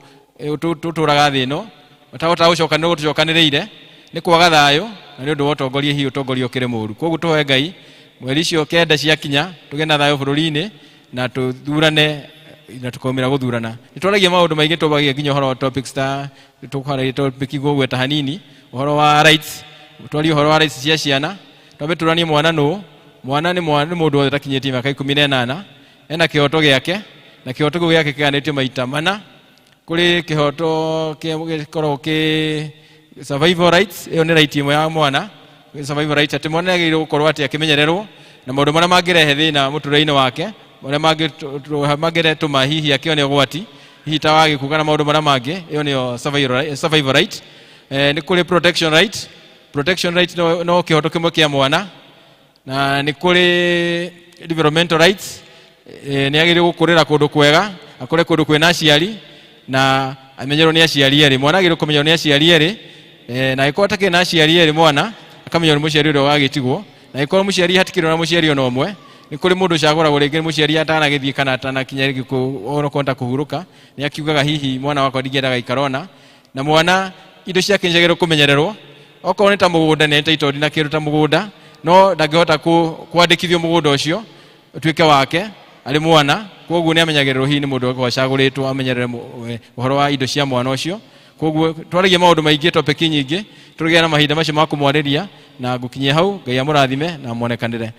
tũtũraga thĩ ĩno matahotaga gũcokanĩrĩra ũguo tũcokanĩrĩire nĩ kwaga thayũ na nĩ ũndũ wa ũtongoria, hihi ũtongoria ũkĩrĩ mũũru. Koguo tũhoe Ngai mweri icio 9 ciakinya tũgĩe na thayũ bũrũri-inĩ na tũthurane na tũkaumĩra gũthurana. Nĩ twaragia maũndũ maingĩ, twabagia nginya ũhoro wa topics ta tũkwaragia topic ngũgweta hanini, ũhoro wa rights, twarie ũhoro wa rights cia ciana, twambe tũranie mwana nũ, mwana nĩ mwana, nĩ mũndũ wothe ũtakinyĩtie mĩaka 18, ena kĩhoto gĩake, na kĩhoto kĩu gĩake kĩganĩtio maita mana. Kũrĩ kĩhoto gĩkoragwo kĩ survival rights, ĩyo nĩ right ĩmwe ya mwana, survival rights atĩ mwana nĩagĩrĩirwo gũkorwo atĩ akĩmenyererwo na maũndũ marĩa mangĩrehe thĩna mũtũrĩre-inĩ wake, marĩa mangĩtũma hihi akĩone ũgwati, hihi ta wa gĩkuũ kana maũndũ marĩa mangĩ, ĩyo nĩyo survival right. Nĩ kũrĩ protection right, protection right no kĩhoto kĩmwe kĩa mwana, na nĩ kũrĩ developmental rights, nĩ agĩrĩirwo gũkũrĩra kũndũ kwega, akũre kũndũ kwĩna aciari na amenyerwo nĩ aciari erĩ. Mwana agĩrĩirwo kũmenyerwo nĩ aciari erĩ, na angĩkorwo atakĩrĩ na aciari erĩ mwana akamenyerwo nĩ mũciari ũrĩa wagĩtigwo, na angĩkorwo mũciari hatikĩrĩ na mũciari ona ũmwe, nĩ kũrĩ mũndũ ũcagũragwo rĩngĩ mũciari atanagĩthiĩ kana atanakinya rĩngĩ onokorwo ta kũhurũka, nĩ akiugaga hihi mwana wakwa ndingĩenda gaikara ona, na mwana indo ciake nĩciagĩrĩirwo kũmenyererwo, okorwo nĩ ta mũgũnda nĩ title deed na kĩndũ ta mũgũnda, no ndangĩhota kwandĩkithio mũgũnda ũcio ũtuĩke wake arĩ mwana, koguo nĩ amenyagĩrĩrwo hihi nĩ mũndũ ũkoragwo acagũrĩtwo amenyerere ũhoro wa indo cia mwana ũcio. Koguo twaragia maũndũ maingĩ, topic nyingĩ, tũgĩe na mahinda macio ma kũmwarĩria, na ngũkinyia hau. Ngai amũrathime na amuonekanĩre.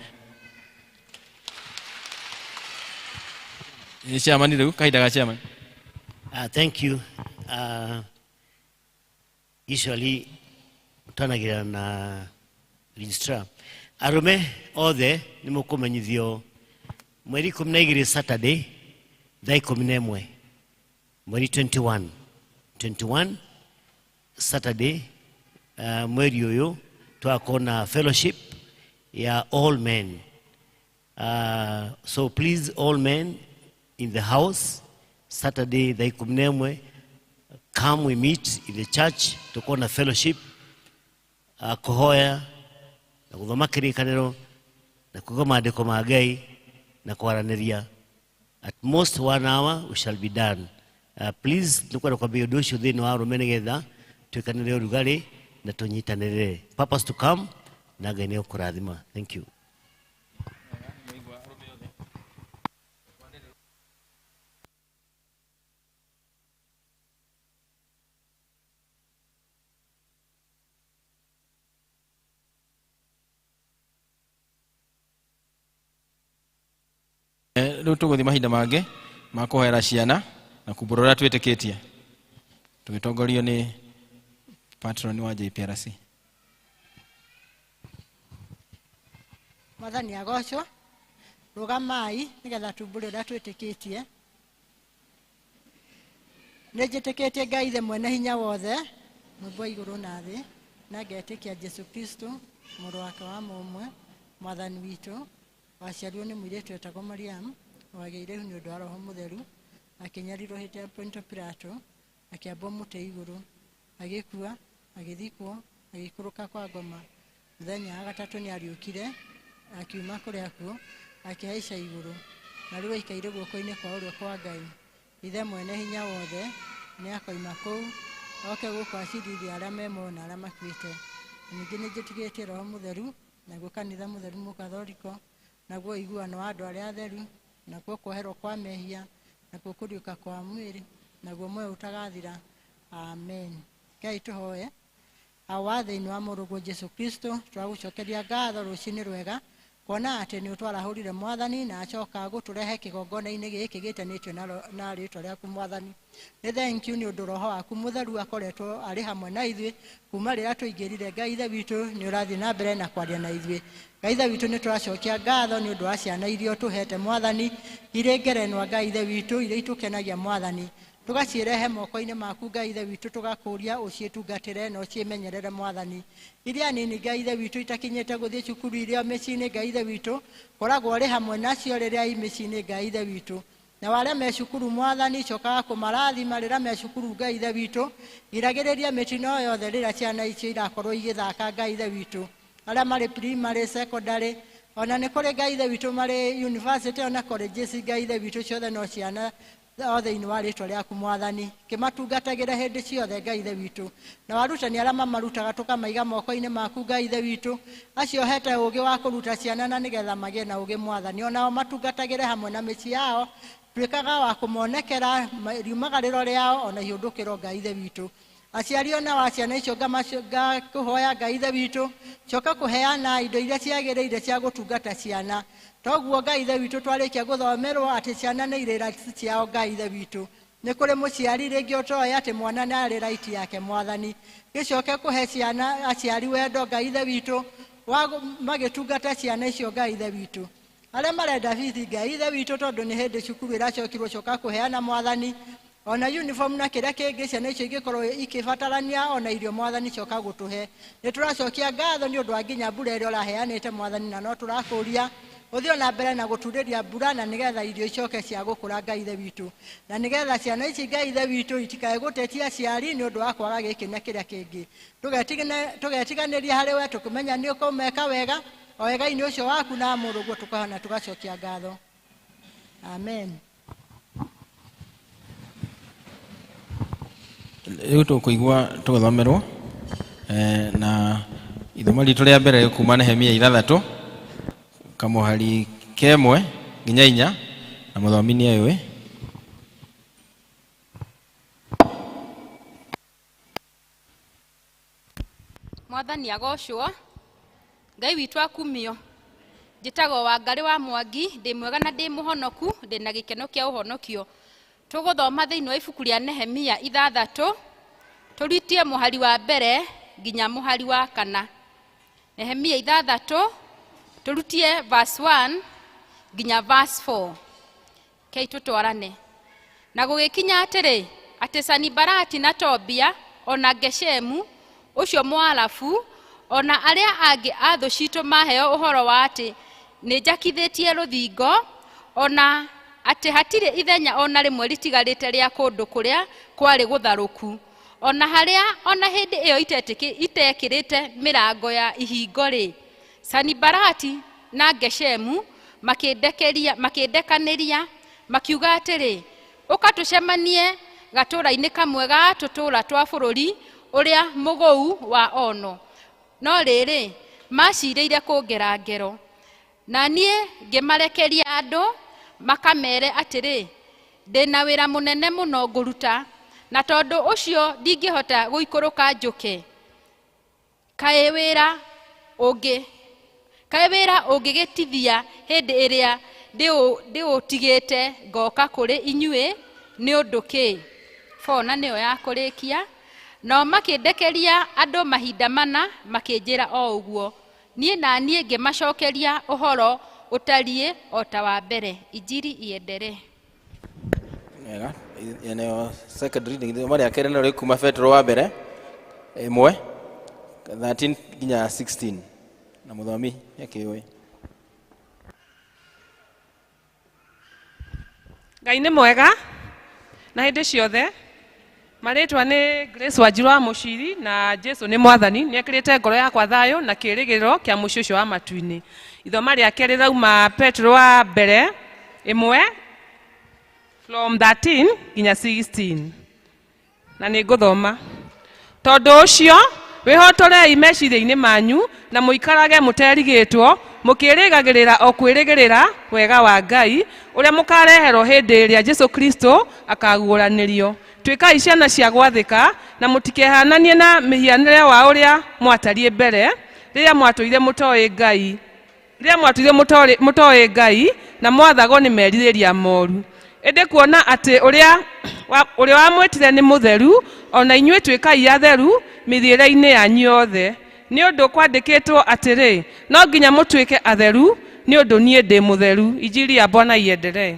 Nĩ chairman rĩu, kahinda ga chairman. Thank you. Usually twanagĩra na registrar. Arũme othe nĩ mũkũmenyithio mweri 12 Saturday thaa 11, mweri 21 Saturday, mweri ũyũ twakorwo na fellowship ya all men. So please, all men in the house, Saturday thaa 11, come we meet in the church, tukorwo na fellowship, kũhoya na gũthoma kĩrĩkanĩro na kuga maandĩko ma Ngai na kwaranĩria. At most 1 hour we shall be done. Please nĩkwenda kwambia ũndũ ũcio thĩinĩ wa arũme nĩgetha twĩkanĩre ũrugarĩ na tũnyitanĩrĩre. Purpose to come na Ngai nĩ ũkũrathima. Thank you. Rĩu tũgũthiĩ mahinda mangĩ ma kũhoera ciana na kumbũra ũrĩa twĩtĩkĩtie, tũgĩtongorio nĩ patron wa JPRC. Mwathani agocwo. Rũgamai nĩgetha tumbũre ũrĩa twĩtĩkĩtie. Nĩ njĩtĩkĩtie Ngai Ithe mwene hinya wothe, Mũmbi wa igũrũ na thĩ, na ngetĩkia Jesũ Kristo mũrũ wake wa mũmwe, Mwathani witũ, Waciarirwo nĩ mũirĩtu wetagwo Mariamu, wagĩire ihu nĩ ũndũ wa Roho Mũtheru, akĩnyarirwo hĩndĩ ya Ponto Pilato, akĩambwo mũtĩ igũrũ, agĩkua, agĩthikwo, agĩikũrũka kwa ngoma. Mũthenya wa gatatũ nĩ ariũkire, akiuma kũrĩ akuũ, akĩhaica igũrũ, na rĩu aikaire guoko-inĩ kwa ũrĩo kwa Ngai. Ithe mwene hinya wothe nĩ akoima kũu, oke gũkũ acirithie arĩa me muoyo na arĩa makuĩte. Ningĩ nĩ njĩtĩkĩtie Roho Mũtheru, naguo kanitha mũtheru mũkathoriko, naguo ũiguano wa andũ arĩa atheru, nakuo kuoherwo kwa mehia, nakuo kũriũka kwa mwĩrĩ, naguo muoyo ũtagathira. Amen. Ngai tũhoe. Awa thĩinĩ wa mũrũguo Jesu Kristo, twagũcokeria ngatho rũcinĩ rwega, kuona atĩ nĩ ũtwarahũrire Mwathani na acoka gũtũrehe kĩgongona-inĩ gĩkĩ gĩtanĩtio na rĩtwa rĩaku Mwathani. Nĩ thank you nĩ ũndũ Roho waku Mũtheru akoretwo arĩ hamwe na ithuĩ kuma rĩrĩa tũingĩrire. Ngai Ithe witũ, nĩ ũrathiĩ na mbere na kwaria na ithuĩ. Ngai Ithe witũ, nĩ tũracokia ngatho nĩ ũndũ wa ciana iria ũtũhete Mwathani, irĩ ngerenwa Ngai Ithe witũ, iria itũkenagia Mwathani. Tũgaciĩrehe moko-inĩ maku Ngai Ithe witũ, tũgakũria ũciĩtungatĩre na ũciĩmenyerere Mwathani. Iria nini Ngai Ithe witũ itakinyĩte gũthiĩ cukuru, iria mĩciĩ-inĩ Ngai Ithe witũ, koragwo ũrĩ hamwe nacio rĩrĩa i mĩciĩ-inĩ Ngai Ithe witũ. Na arĩa me cukuru Mwathani, cokaga kũmarathima rĩrĩa me cukuru Ngai Ithe witũ. Giragĩrĩria mĩtino yothe rĩrĩa ciana icio irakorwo igĩthaka Ngai Ithe witũ. Arĩa marĩ primary, secondary, ona nĩ kũrĩ Ngai Ithe witũ marĩ university ona colleges Ngai Ithe witũ, ciothe no ciana o thĩinĩ wa rĩtwa rĩaku Mwathani. Kĩmatungatagĩre hĩndĩ ciothe Ngai Ithe witũ. Na warutani arĩa mamarutaga tũkamaiga moko-inĩ maku Ngai Ithe witũ, acio hete ũũgĩ wa kũruta ciana na nĩgetha magĩe na ũũgĩ Mwathani. Onao matungatagĩre hamwe na mĩciĩ yao, tuĩkaga wa kũmonekera riumagarĩro rĩao ona ihũndũkĩro Ngai Ithe witũ. Aciari ona wa ciana icio ngakũhoya Ngai Ithe witũ, coka kũheana indo iria ciagĩrĩire cia gũtungata ciana. Toguo Ngai Ithe witũ twarĩkia gũthomerwo atĩ ciana nĩ irĩ rights ciao Ngai Ithe witũ. Nĩ kũrĩ mũciari rĩngĩ ũtoĩ atĩ mwana nĩ arĩ right yake Mwathani. Gĩcoke kũhe ciana aciari wendo Ngai Ithe witũ, wa magĩtungata ciana icio Ngai Ithe witũ. Arĩa marenda bithi Ngai Ithe witũ, tondũ nĩ hĩndĩ cukuru ĩracokirwo, coka kũheana Mwathani ona uniform na kĩrĩa kĩngĩ ciana icio ingĩkorwo ikĩbatarania, ona irio Mwathani coka gũtũhe. Nĩ tũracokia ngatho nĩ ũndũ wa nginya mbura ĩrĩa ũraheanĩte Mwathani, na no tũrakũria ũthiĩ na mbere na gũturĩria mbura na nĩgetha irio icoke cia gũkũra Ngai Ithe witũ, na nĩgetha ciana ici Ngai Ithe witũ itikae gũtetia aciari nĩ ũndũ wa kwaga gĩkĩ na kĩrĩa kĩngĩ. Tũgetiganĩria harĩ we tũkĩmenya nĩ ũkũmeka wega o wega-inĩ ũcio waku na mũrũguo, tũkahana tũgacokia ngatho. Amen. Rĩu tũkũigua tũgĩthomerwo na ithomo ritũ rĩa mbere kuma Nehemia 6 kamũhari 1 nginya 4, na mũthomi nĩ ayũĩ. Mwathani agocwo, Ngai witũ akumio. Njĩtagwo Wangarĩ wa Mwangi, ndĩ mwega na ndĩ mũhonoku, ndĩ na gĩkeno kĩa ũhonokio. Tũgũthoma thĩinĩ wa ibuku rĩa Nehemia 6, tũritie mũhari wa 1 nginya mũhari wa 4. Nehemia 6, tũrutie verse 1 nginya verse 4. Kei tũtwarane. Na gũgĩkinya atĩrĩ, atĩ Sanibalati na Tobia ona Geshemu ũcio Mũarabu ona arĩa angĩ a thũ citũ maheo ũhoro wa atĩ nĩ njakithĩtie rũthingo, ona atĩ hatirĩ ithenya ona rĩmwe rĩtigarĩte rĩa kũndũ kũrĩa kwarĩ gũtharũku, ona harĩa ona hĩndĩ ĩyo itekĩrĩte mĩrango ya ihingo rĩ, Sanibalati na Geshemu makĩndekanĩria makiuga atĩrĩ, ũka tũcemanie gatũũra-inĩ kamwe ga tũtũũra twa bũrũri ũrĩa mũgũu wa Ono. No rĩrĩ, macirĩire kũngera ngero. Na niĩ ngĩmarekeria andũ makamere atĩrĩ, ndĩna wĩra mũnene mũno ngũruta, na tondũ ũcio ndingĩhota gũikũrũka njũke. Kaĩ wĩra ũngĩgĩtithia hĩndĩ ĩrĩa ndĩũtigĩte ngoka kũrĩ inyuĩ nĩ ũndũ kĩ? Bona nĩyo ya kũrĩkia. Nao makĩndekeria andũ mahinda mana makĩnjĩra o ũguo. Niĩ na niĩ ngĩmacokeria ũhoro ũtariĩ o ta wa mbere. Injiri iendelee. Wega, eneo second reading ithomo rĩa kerĩ nĩrĩo rĩkuma Petero wa mbere 1 13 nginya 16, na mũthomi nĩakĩũĩ. Ngai nĩ mwega na hĩndĩ ciothe. Marĩtwa nĩ Grace Wanjiru wa Mũciri na Jesu nĩ mwathani. Nĩ ekĩrĩte ngoro yakwa thayũ na kĩĩrĩgĩrĩro kĩa mũciĩ ũcio wa matu-inĩ. Ithoma rĩake rĩrauma Petro wa mbere ĩmwe from 13 nginya 16 na nĩ ngũthoma. Tondũ ũcio wĩhotorei meciria-inĩ manyu na mũikarage mũterigĩtwo mũkĩrĩgagĩrĩra o kwĩrĩgĩrĩra wega wa Ngai ũrĩa mũkareherwo hĩndĩ ĩrĩa Jesu Kristo akaguũranĩrio. Tuĩkai ciana cia gwathĩka na mũtikehananie na mĩhianĩre wa ũrĩa mwatariĩ mbere rĩrĩa mwatũire mũtoĩ Ngai rĩrĩa mwatũire mũtoĩ Ngai na mwathagwo nĩ merirĩria moru. Ĩndĩ kuona atĩ ũrĩa wamwĩtire nĩ mũtheru, o na inyuĩ tuĩkai atheru mĩthiĩre-inĩ yanyu yothe. Nĩ ũndũ kwandĩkĩtwo atĩrĩ, no nginya mũtuĩke atheru nĩ ũndũ niĩ ndĩ mũtheru. Injili ya Bwana iendelee.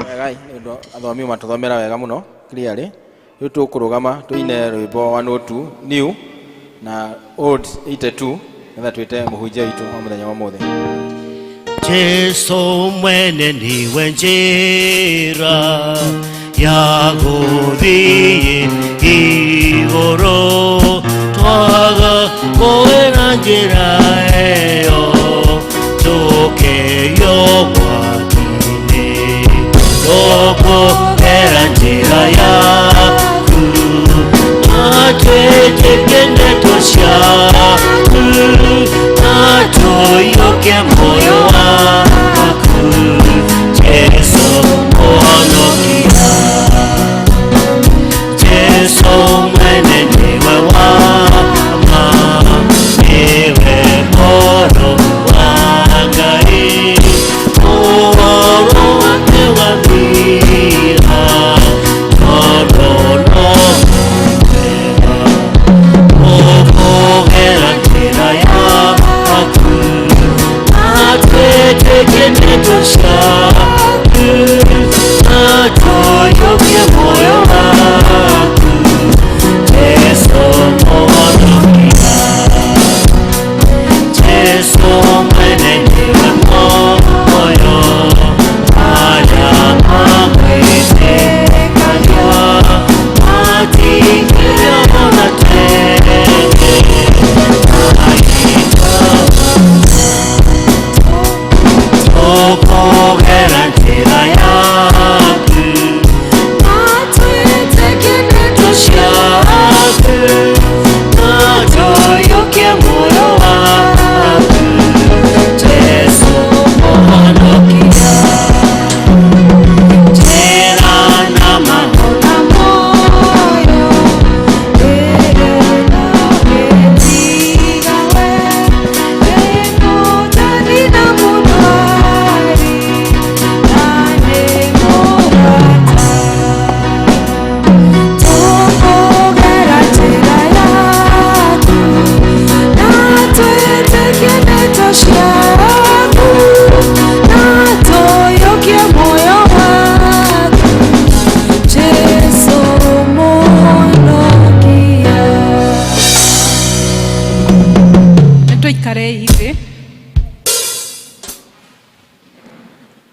Wega nĩ ũndũ athomi matũthomera wega mũno clearly. Rĩu tũkũrũgama tũine rwĩmbo 102 new na old 82 nĩgetha twĩte mũhunjia witũ wa mũthenya wa ũmũthĩ. Jesu mwene niwe njĩra ya gũthiĩ igũrũ, twaga kũgera njĩra ĩyo tũkĩiywo mwaki-inĩ. Tũkũgera njĩra yaku na twĩtĩkie ndeto ciaku na tũiyũkie muoyo waku Jesu mũhonokia. Jesu mwene niwe wa ma, niwe mũrũ wa Ngai, ũhoro wake wathira tondũ no mwega. Ũkũgera njĩra yaku na twĩtĩkie ndeto ciaku na tũiyũkie muoyo waku Jesu mũhonokia. Jesu mwene niwe muoyo arĩa mamwĩtĩkagia matingĩona tene. Tũkũgera njĩra yaku na twĩtĩkie ndeto ciaku na tũiyũkie muoyo waku Jesu mũhonokia. Njĩra na ma na muoyo Jesu mũhonokia. Nĩ tũikarei thĩ.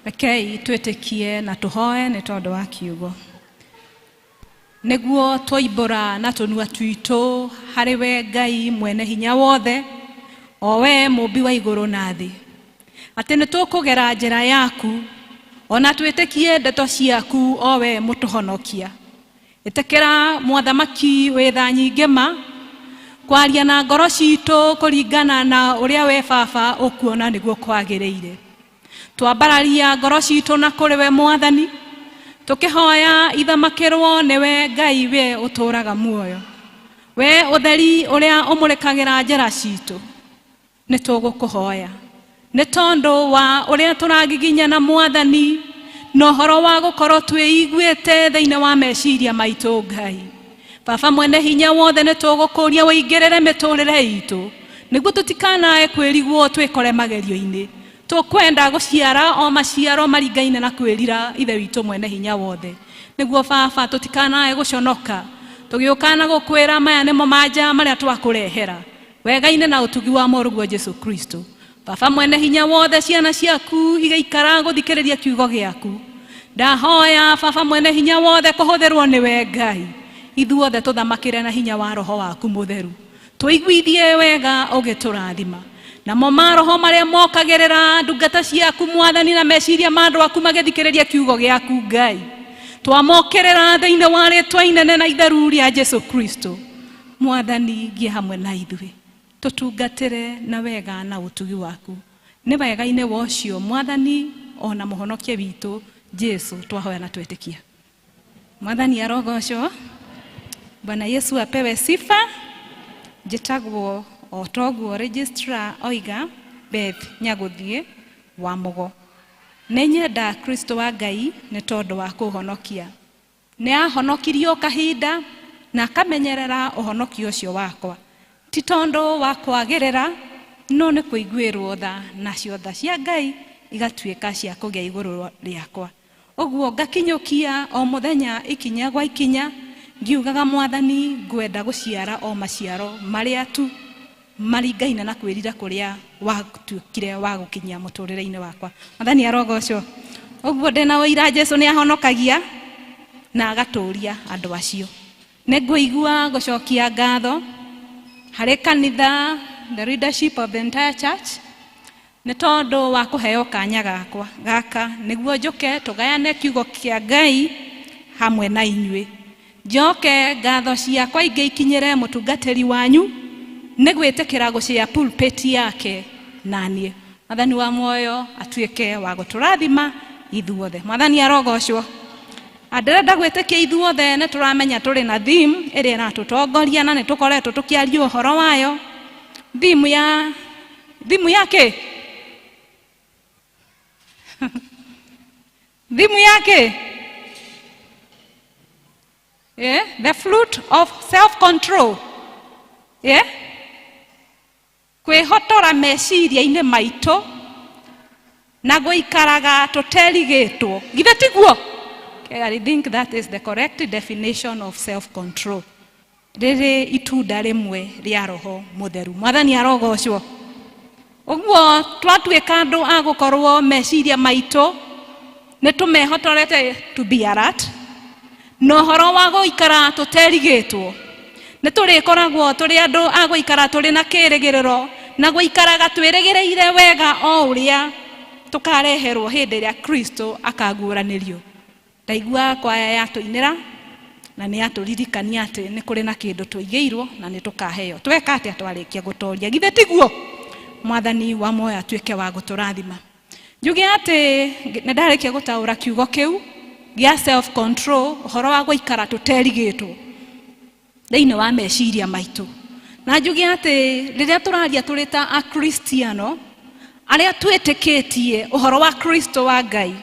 Rekei twĩtĩkie na tũhoe nĩ tondũ wa kiugo. Nĩguo twoimbũra na tũnua twitũ harĩ we Ngai mwene hinya wothe, o we mũmbi wa igũrũ na thĩ, atĩ nĩ tũkũgera njĩra yaku ona twĩtĩkie ndeto ciaku o we mũtũhonokia. Ĩtĩkĩra mwathamaki wĩ tha nyingĩ ma kwaria na ngoro citũ kũringana na ũrĩa we baba ũkuona nĩguo kwagĩrĩire. Twambararia ngoro citũ na kũrĩ we mwathani, tũkĩhoya ithamakĩrwo nĩwe Ngai we ũtũũraga muoyo, we ũtheri ũrĩa ũmũrĩkagĩra njĩra citũ. Nĩ tũgũkũhoya nĩ tondũ wa ũrĩa tũragiginyana mwathani na ũhoro wa gũkorwo twĩiguĩte thĩinĩ wa meciria maitũ. Ngai baba mwene hinya wothe, nĩ tũgũkũria ũingĩrĩre mĩtũrĩre itũ nĩguo tũtikanae kwĩrigwo twĩkore magerio-inĩ. Tũkwenda gũciara o maciaro maringaine na kwĩrira ithe witũ mwene hinya wothe, nĩguo baba tũtikanae gũconoka tũgĩũka na gũkwĩra maya nĩmo manja marĩa twakũrehera wega-inĩ na ũtugi wa mũrũguo Jesu Kristo. Baba mwene hinya wothe, ciana ciaku igaikara gũthikĩrĩria kiugo gĩaku Ndahoya Baba mwene hinya wothe kũhũthĩrwo nĩwe Ngai, ithuothe tũthamakĩre na hinya wa Roho waku mũtheru, tũiguithie wega ũgĩtũrathima. Namo maroho marĩa mokagĩrĩra ndungata ciaku Mwathani na meciria ma andũ aku magĩthikĩrĩria kiugo gĩaku Ngai, twamokĩrĩra thĩinĩ wa rĩtwa inene na itheru rĩa Jesu Kristo. Mwathani, gĩe hamwe na ithuĩ, tũtungatĩre na wega na ũtugi waku. Nĩ wega-inĩ wa ũcio Mwathani ona mũhonokia witũ Jesu twahoya na twetĩkia. Mwathani arogocwo. Bwana Yesu apewe sifa. Njĩtagwo o toguo registrar oiga, Beth Nyagũthiĩ wa Mũgo. Nĩ nyenda Kristo wa Ngai nĩ tondũ wa kũhonokia. Nĩ ahonokirie o kahinda na akamenyerera ũhonokio ũcio wakwa. Ti tondũ wa kwagĩrĩra, no nĩ kũiguĩrwo tha, nacio tha cia Ngai igatuĩka cia kũgĩa igũrũ rĩakwa. Ũguo ngakinyũkia o mũthenya ikinya gwa ikinya, ngiugaga Mwathani ngwenda gũciara o maciaro marĩa tu maringaine na kwĩrira kũrĩa watuĩkire wa gũkinyia mũtũrĩre-inĩ wakwa. Mwathani arogocwo. Ũguo ndĩna ũira Jesu nĩ ahonokagia na agatũria andũ acio. Nĩ ngũigua gũcokia ngatho harĩ kanitha, the leadership of the entire church, nĩ tondũ wa kũheo kanya gakwa gaka nĩguo njũke tũgayane kiugo kĩa Ngai hamwe na inyuĩ. Njoke ngatho ciakwa ingĩ ikinyĩre mũtungatĩri wanyu nĩ gwĩtĩkĩra gũcĩa pulpit yake na niĩ. Mwathani wa muoyo atuĩke wa gũtũrathima ithuothe. Mwathani arogocwo. Ndĩrenda gwĩtĩkia ithuothe nĩ tũramenya tũrĩ na theme ĩrĩa ĩratũtongoria na nĩ tũkoretwo tũkĩaria ũhoro wayo. Theme ya theme ya kĩ? Theme ya kĩ? Yeah? The fruit of self-control. Yeah? Kwĩhotora meciria-inĩ maitũ na gũikaraga tũterigĩtwo. Githĩ tiguo? Okay, I think that is the correct definition of self-control. Rĩrĩ itunda rĩmwe rĩa Roho Mũtheru. Mwathani arogocwo. Ũguo twatuĩka andũ a gũkorwo meciria maitũ nĩ tũmehotorete to be alert, na ũhoro wa gũikara tũterigĩtwo, nĩ tũrĩkoragwo tũrĩ andũ a gũikara tũrĩ na kĩrĩgĩrĩro na gũikaraga twĩrĩgĩrĩire wega o ũrĩa tũkareherwo hĩndĩ ĩrĩa Kristo akaguũranĩrio. Ndaigua kwaya yatũinĩra na nĩ yatũririkania atĩ nĩ kũrĩ na kĩndũ tũigĩirwo na nĩ tũkaheo. Tweka atĩa twarĩkia gũtoria? Githĩ tiguo? Mwathani wa muoyo atuĩke wa gũtũrathima. Njuge atĩ nĩ ndarĩkia gũtaũra kiugo kĩu gĩa self control, ũhoro wa gũikara tũterigĩtwo thĩinĩ wa meciria maitũ. Na njuge atĩ rĩrĩa tũraria tũrĩ ta Akristiano arĩa twĩtĩkĩtie ũhoro wa Kristo wa Ngai,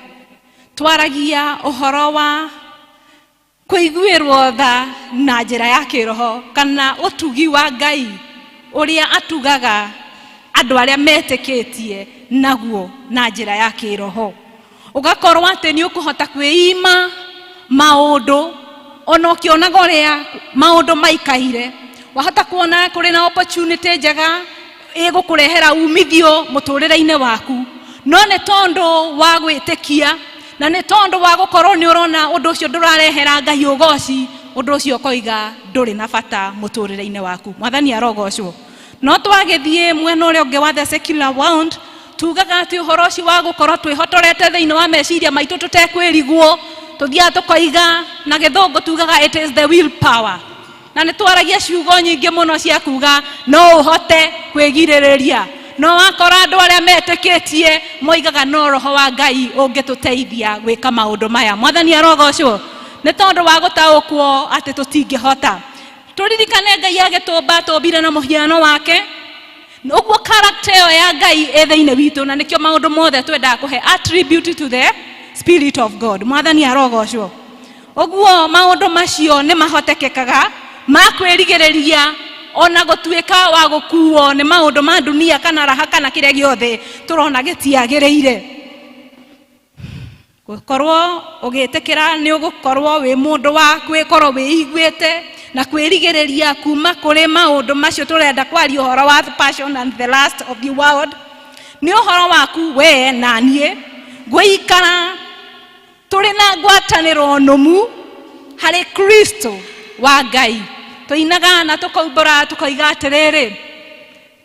twaragia ũhoro wa kũiguĩrwo tha na njĩra ya kĩroho kana ũtugi wa Ngai ũrĩa atugaga andũ arĩa metĩkĩtie naguo na njĩra ya kĩroho. Ũgakorwo atĩ nĩ ũkũhota kwĩima maũndũ ona ũkĩonaga ũrĩa maũndũ maikaire. Wahota kuona kũrĩ na opportunity njega ĩgũkũrehera umithio mũtũrĩre-inĩ waku, no nĩ tondũ wa gwĩtĩkia na nĩ tondũ wa gũkorwo nĩ ũrona ũndũ ũcio ndũrarehera Ngai ũgoci, ũndũ ũcio ũkoiga ndũrĩ na bata mũtũrĩre-inĩ waku. Mwathani arogocwo. No twagĩthiĩ mwena ũrĩa ũngĩ wa the secular world, tugaga atĩ ũhoro ũcio wa gũkorwo twĩhotorete thĩinĩ wa meciria maitũ tũtekwĩrigwo, tũthiaga tũkoiga na gĩthũngũ tugaga it is the will power. Na nĩ twaragia ciugo nyingĩ mũno cia kuga no ũhote kwĩgirĩrĩria, no wakora andũ arĩa metĩkĩtie moigaga no Roho wa Ngai ũngĩtũteithia gwĩka maũndũ maya. Mwathani arogocwo. Nĩ tondũ wa gũtaũkwo atĩ tũtingĩhota. Tũririkane Ngai agĩtũmba atũmbire na mũhiano wake, ũguo character ĩyo ya Ngai ĩ thĩinĩ witũ, na nĩkĩo maũndũ mothe twendaga kũhe attribute to the spirit of God. Mwathani arogocwo. Ũguo maũndũ macio nĩ mahotekekaga ma kwĩrigĩrĩria ona gũtuĩka wa gũkuo nĩ maũndũ ma dunia kana raha kana kĩrĩa gĩothe tũrona gĩtiagĩrĩire. Gũkorwo ũgĩtĩkĩra nĩ ũgũkorwo wĩ mũndũ wa kwĩkorwo wĩiguĩte na kwĩrigĩrĩria kuma kũrĩ maũndũ macio tũrenda kwaria ũhoro wa the passion and the lust of the world. Nĩ ũhoro waku we na niĩ gũikara Tũrĩ na ngwatanĩro nũmu harĩ Kristo wa Ngai. Tũinaga na tũkaumbũra tũkoiga atĩrĩrĩ,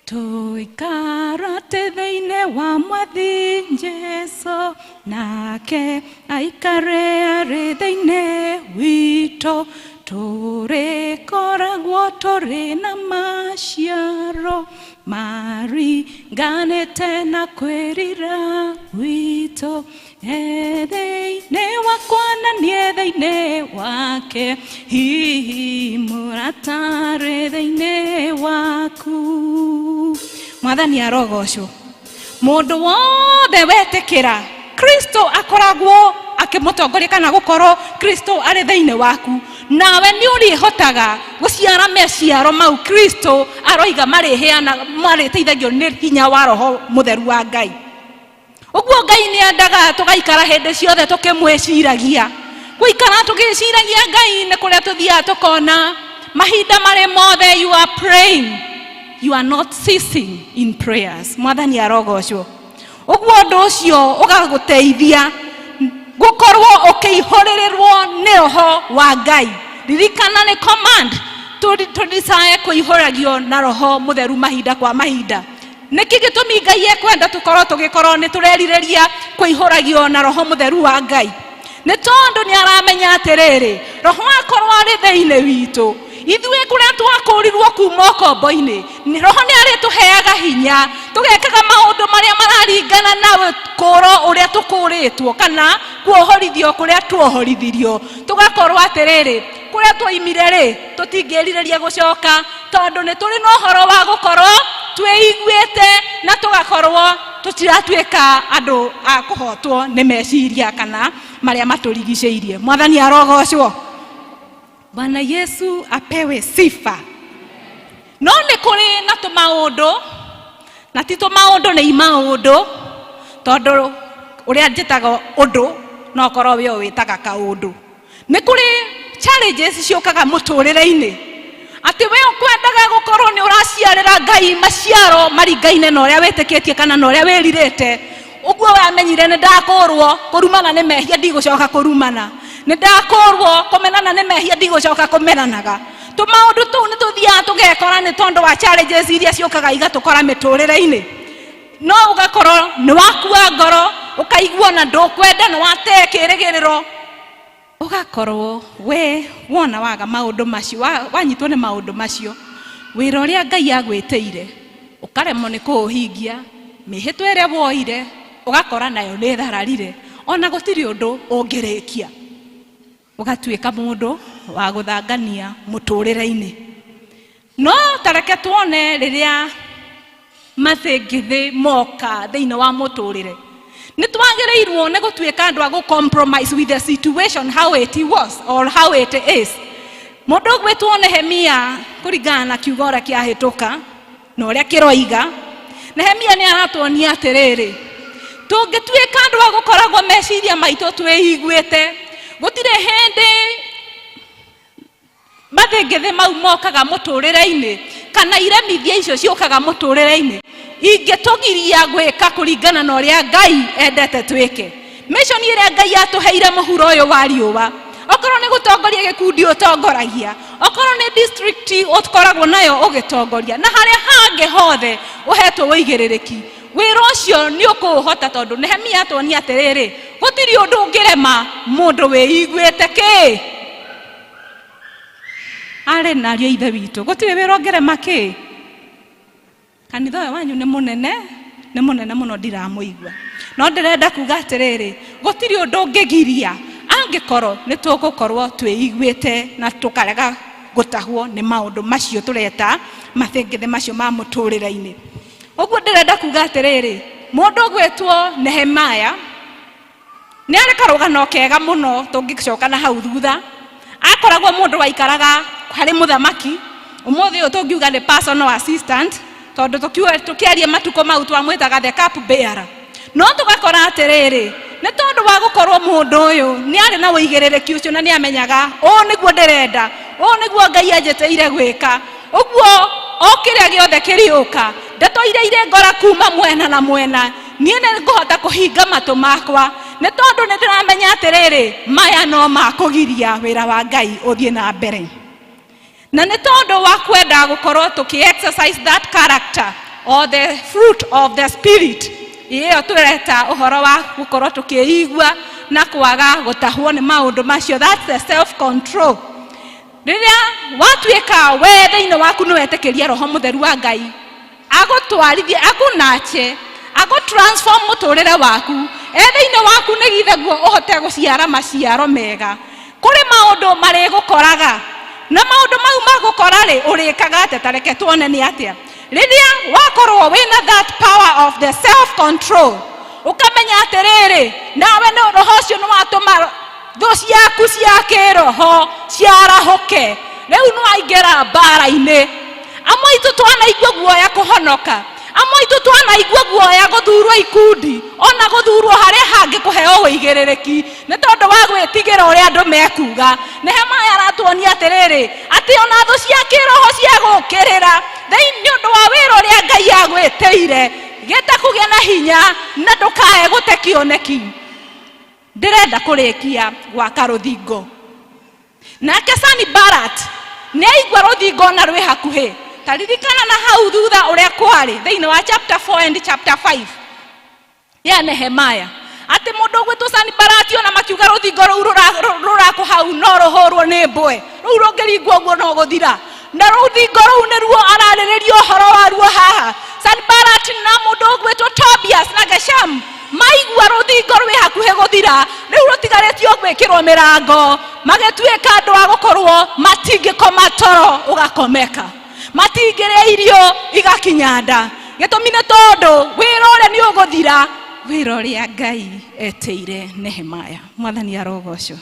tũikarate thĩinĩ wa Mwathi Jesu, nake aikare arĩ thĩinĩ witũ, tũrĩkoragwo tũrĩ na maciaro maringanĩte na kwĩrira gwitũ. E thĩinĩ wakwa na niĩ thĩinĩ wake, hihi mũrata arĩ thĩinĩ waku. Mwathani arogocwo. Mũndũ wothe wetĩkĩra Kristo akoragwo akĩmũtongoria kana gũkorwo Kristo arĩ thĩinĩ waku, nawe nĩ ũrĩhotaga gũciara maciaro mau Kristo aroiga marĩheana, marĩteithagio nĩ hinya wa Roho Mũtheru wa Ngai. Ũguo Ngai nĩ endaga tũgaikara hĩndĩ ciothe tũkĩmwĩciragia. Gũikara tũgĩciragia Ngai nĩ kũrĩa tũthiaga tũkona mahinda marĩ mothe you are praying, you are not ceasing in prayers. Mwathani arogocwo. Ũguo ũndũ ũcio ũgagũteithia gũkorwo ũkĩihũrĩrĩrwo nĩ Roho wa Ngai. Ririkana nĩ command tũdicae kũihũragio na Roho Mũtheru mahinda kwa mahinda. Nĩkĩ gĩtũmi Ngai ekwenda tũkorwo tũgĩkorwo nĩ tũrerirĩria kũihũragio na Roho Mũtheru wa Ngai? Nĩ tondũ nĩ aramenya atĩrĩrĩ, Roho akorwo arĩ thĩinĩ witũ, ithuĩ kũrĩa twakũrirwo kuma ũkombo-inĩ, Roho nĩ arĩtũheaga hinya tũgekaga maũndũ marĩa mararingana na ũkũũro ũrĩa tũkũrĩtwo kana kuohorithio kũrĩa tuohorithirio. Tũgakorwo atĩrĩrĩ, kũrĩa twoimire rĩ, tũtingĩrirĩria gũcoka, tondũ nĩ tũrĩ na ũhoro wa gũkorwo twĩiguĩte na tũgakorwo tũtiratuĩka andũ a kũhotwo nĩ meciria kana marĩa matũrigicĩirie. Mwathani arogocwo. Bwana Yesu apewe sifa. No nĩ kũrĩ na tũmaũndũ, na ti tũmaũndũ nĩ imaũndũ, tondũ ũrĩa njĩtaga ũndũ no korwo we ũwĩtaga kaũndũ. Nĩ kũrĩ challenges ciũkaga mũtũrĩre-inĩ atĩ we ũkwendaga gũkorwo nĩ ũraciarĩra Ngai maciaro maringaine na ũrĩa wĩtĩkĩtie kana na ũrĩa wĩrirĩte. Ũguo wamenyire nĩ ndakũrwo kũrumana nĩ mehia ndigũcoka kũrumana, nĩ ndakũrwo kũmenana nĩ mehia ndigũcoka kũmenanaga. Tũmaũndũ tũu nĩ tũthiaga tũgekora nĩ tondũ wa challenges iria ciũkaga igatũkora mĩtũrĩre-inĩ. No ũgakorwo nĩ wakua ngoro, ũkaigua ona ndũkwenda, nĩ watee kĩrĩgĩrĩro, ũgakorwo we wona waga maũndũ macio, wanyitwo nĩ maũndũ macio, wĩra ũrĩa Ngai agwĩtĩire ũkaremwo nĩ kũũhingia, mĩhĩtwa ĩrĩa woire ũgakora nayo nĩ ĩthararire, ona gũtirĩ ũndũ ũngĩrĩkia, ũgatuĩka mũndũ wa gũthangania mũtũrĩre-inĩ. No tareke tuone rĩrĩa mathĩngĩthĩ moka thĩinĩ wa mũtũrĩre, nĩ twagĩrĩirwo nĩ gũtuĩka andũ a gũ compromise with the situation how it was or how it is. Mũndũ ũgwĩtwo Nehemia, kũringana na kiugo ũrĩa kĩahĩtũka na ũrĩa kĩroiga, Nehemia nĩ aratuonia atĩrĩrĩ, tũngĩtuĩka andũ a gũkoragwo meciria maitũ twĩiguĩte, gũtirĩ hĩndĩ mathĩngĩthĩ mau mokaga mũtũrĩre-inĩ kana iremithia icio ciũkaga mũtũrĩre-inĩ ingĩtũgiria gwĩka kũringana na ũrĩa Ngai endete twĩke. Mission ĩrĩa Ngai atũheire mũhuro ũyũ wa riũa, okorwo nĩ gũtongoria gĩkundi ũtongoragia, okorwo nĩ district ũkoragwo nayo ũgĩtongoria, na harĩa hangĩ hothe ũhetwo ũigĩrĩrĩki, wĩra ũcio nĩ ũkũũhota, tondũ Nehemia atuonia atĩrĩrĩ, gũtirĩ ũndũ ũngĩrema mũndũ wĩiguĩte kĩ arĩ na ariũ a ithe witũ, gũtirĩ wĩra ũngĩrema kĩ. Kanitha ũyũ wanyu nĩ mũnene, nĩ mũnene mũno ndiramũigua, no ndĩrenda kuga atĩrĩrĩ, gũtirĩ ũndũ ũngĩgiria angĩkorwo nĩ tũgũkorwo twĩiguĩte na tũkarega gũtahwo nĩ maũndũ macio tũreta mathĩngĩthĩ macio ma mũtũrĩre-inĩ. Ũguo ndĩrenda kuga atĩrĩrĩ, mũndũ ũgwĩtwo Nehemiah nĩ arĩ karũgano kega mũno tũngĩcoka na hau thutha. Akoragwo mũndũ waikaraga harĩ mũthamaki, ũmũthĩ ũyũ tũngiuga nĩ personal assistant, tondũ tũkĩaria matukũ mau twamwĩtaga the cup bearer. No tũgakora atĩrĩrĩ, nĩ tondũ wa gũkorwo mũndũ ũyũ nĩ arĩ na ũigĩrĩrĩki ũcio na nĩ amenyaga ũũ nĩguo ndĩrenda, ũũ nĩguo Ngai anjĩtĩire gwĩka, ũguo o kĩrĩa gĩothe kĩrĩũka ndeto iria irĩ ngora kuma mwena na mwena, niĩ nĩ ngũhota kũhinga matũ makwa. Nĩ tondũ nĩ ndĩramenya atĩrĩrĩ, maya no makũgiria wĩra wa Ngai ũthiĩ na mbere. Na nĩ tondũ wa kwenda gũkorwo tũkĩ exercise that character or the fruit of the spirit, ĩyo tũreta ũhoro wa gũkorwo tũkĩigua na kwaga gũtahwo nĩ maũndũ macio, that's the self control. Rĩrĩa watuĩka we thĩinĩ waku nĩ wetĩkĩria Roho Mũtheru wa Ngai agũtwarithie, akũnache, agũtransform mũtũrĩre waku e thĩinĩ waku, nĩgithaguo ũhote gũciara maciaro mega. Kũrĩ maũndũ marĩgũkoraga, na maũndũ mau magũkora rĩ, ũrĩkaga atĩa? Ta reke tuone nĩ atĩa rĩrĩa wakorwo wĩna that power of the self control, ũkamenya atĩrĩrĩ, nawe nĩ roho ũcio nĩ watũma thũ ciaku cia kĩroho ciarahũke. Rĩu nĩ waingĩra mbara-inĩ. Amwe aitũ twanaigua guoya kũhonoka, amwe aitũ twanaigua guoya gũthurwo ikundi, ona gũthurwo harĩa hangĩ kũheo ũigĩrĩrĩki, nĩ tondũ wa gwĩtigĩra ũrĩa andũ mekuga. Nehemaya aratuonia atĩrĩrĩ, atĩ ona thũ cia kĩroho cia gũkĩrĩra nĩ ũndũ wa wĩra ũrĩa Ngai agwĩtĩire, gĩta kũgĩa na hinya na ndũkae gũte kĩoneki. Ndĩrenda kũrĩkia gwaka rũthingo. Nake Sanibarat nĩ aigua rũthingo na rwĩ hakuhĩ. Taririkana na hau thutha ũrĩa kwarĩ thĩinĩ wa chapter 4 and chapter 5 ya Nehemaya, atĩ mũndũ ũgwĩtwo Sanibalati ona makiuga rũthingo rũu rũrakwo hau no rũhũrwo nĩ mbwe, rũu rũngĩringwo ũguo no gũthira. Na rũthingo rũu nĩruo ararĩrĩria ũhoro waruo haha. Sanibalati na mũndũ ũgwĩtwo Tobias na Gesham maigua rũthingo rwĩ hakuhĩ gũthira, rĩu rũtigarĩtio gwĩkĩrwo mĩrango, magĩtuĩka andũ a gũkorwo matingĩkoma toro ũgakomeka, matingĩrĩa irio igakinya nda. Gĩtũmi nĩ tondũ wĩra ũrĩa nĩ ũgũthira, wĩra ũrĩa Ngai etĩire Nehemaya. Mwathani arogocwo.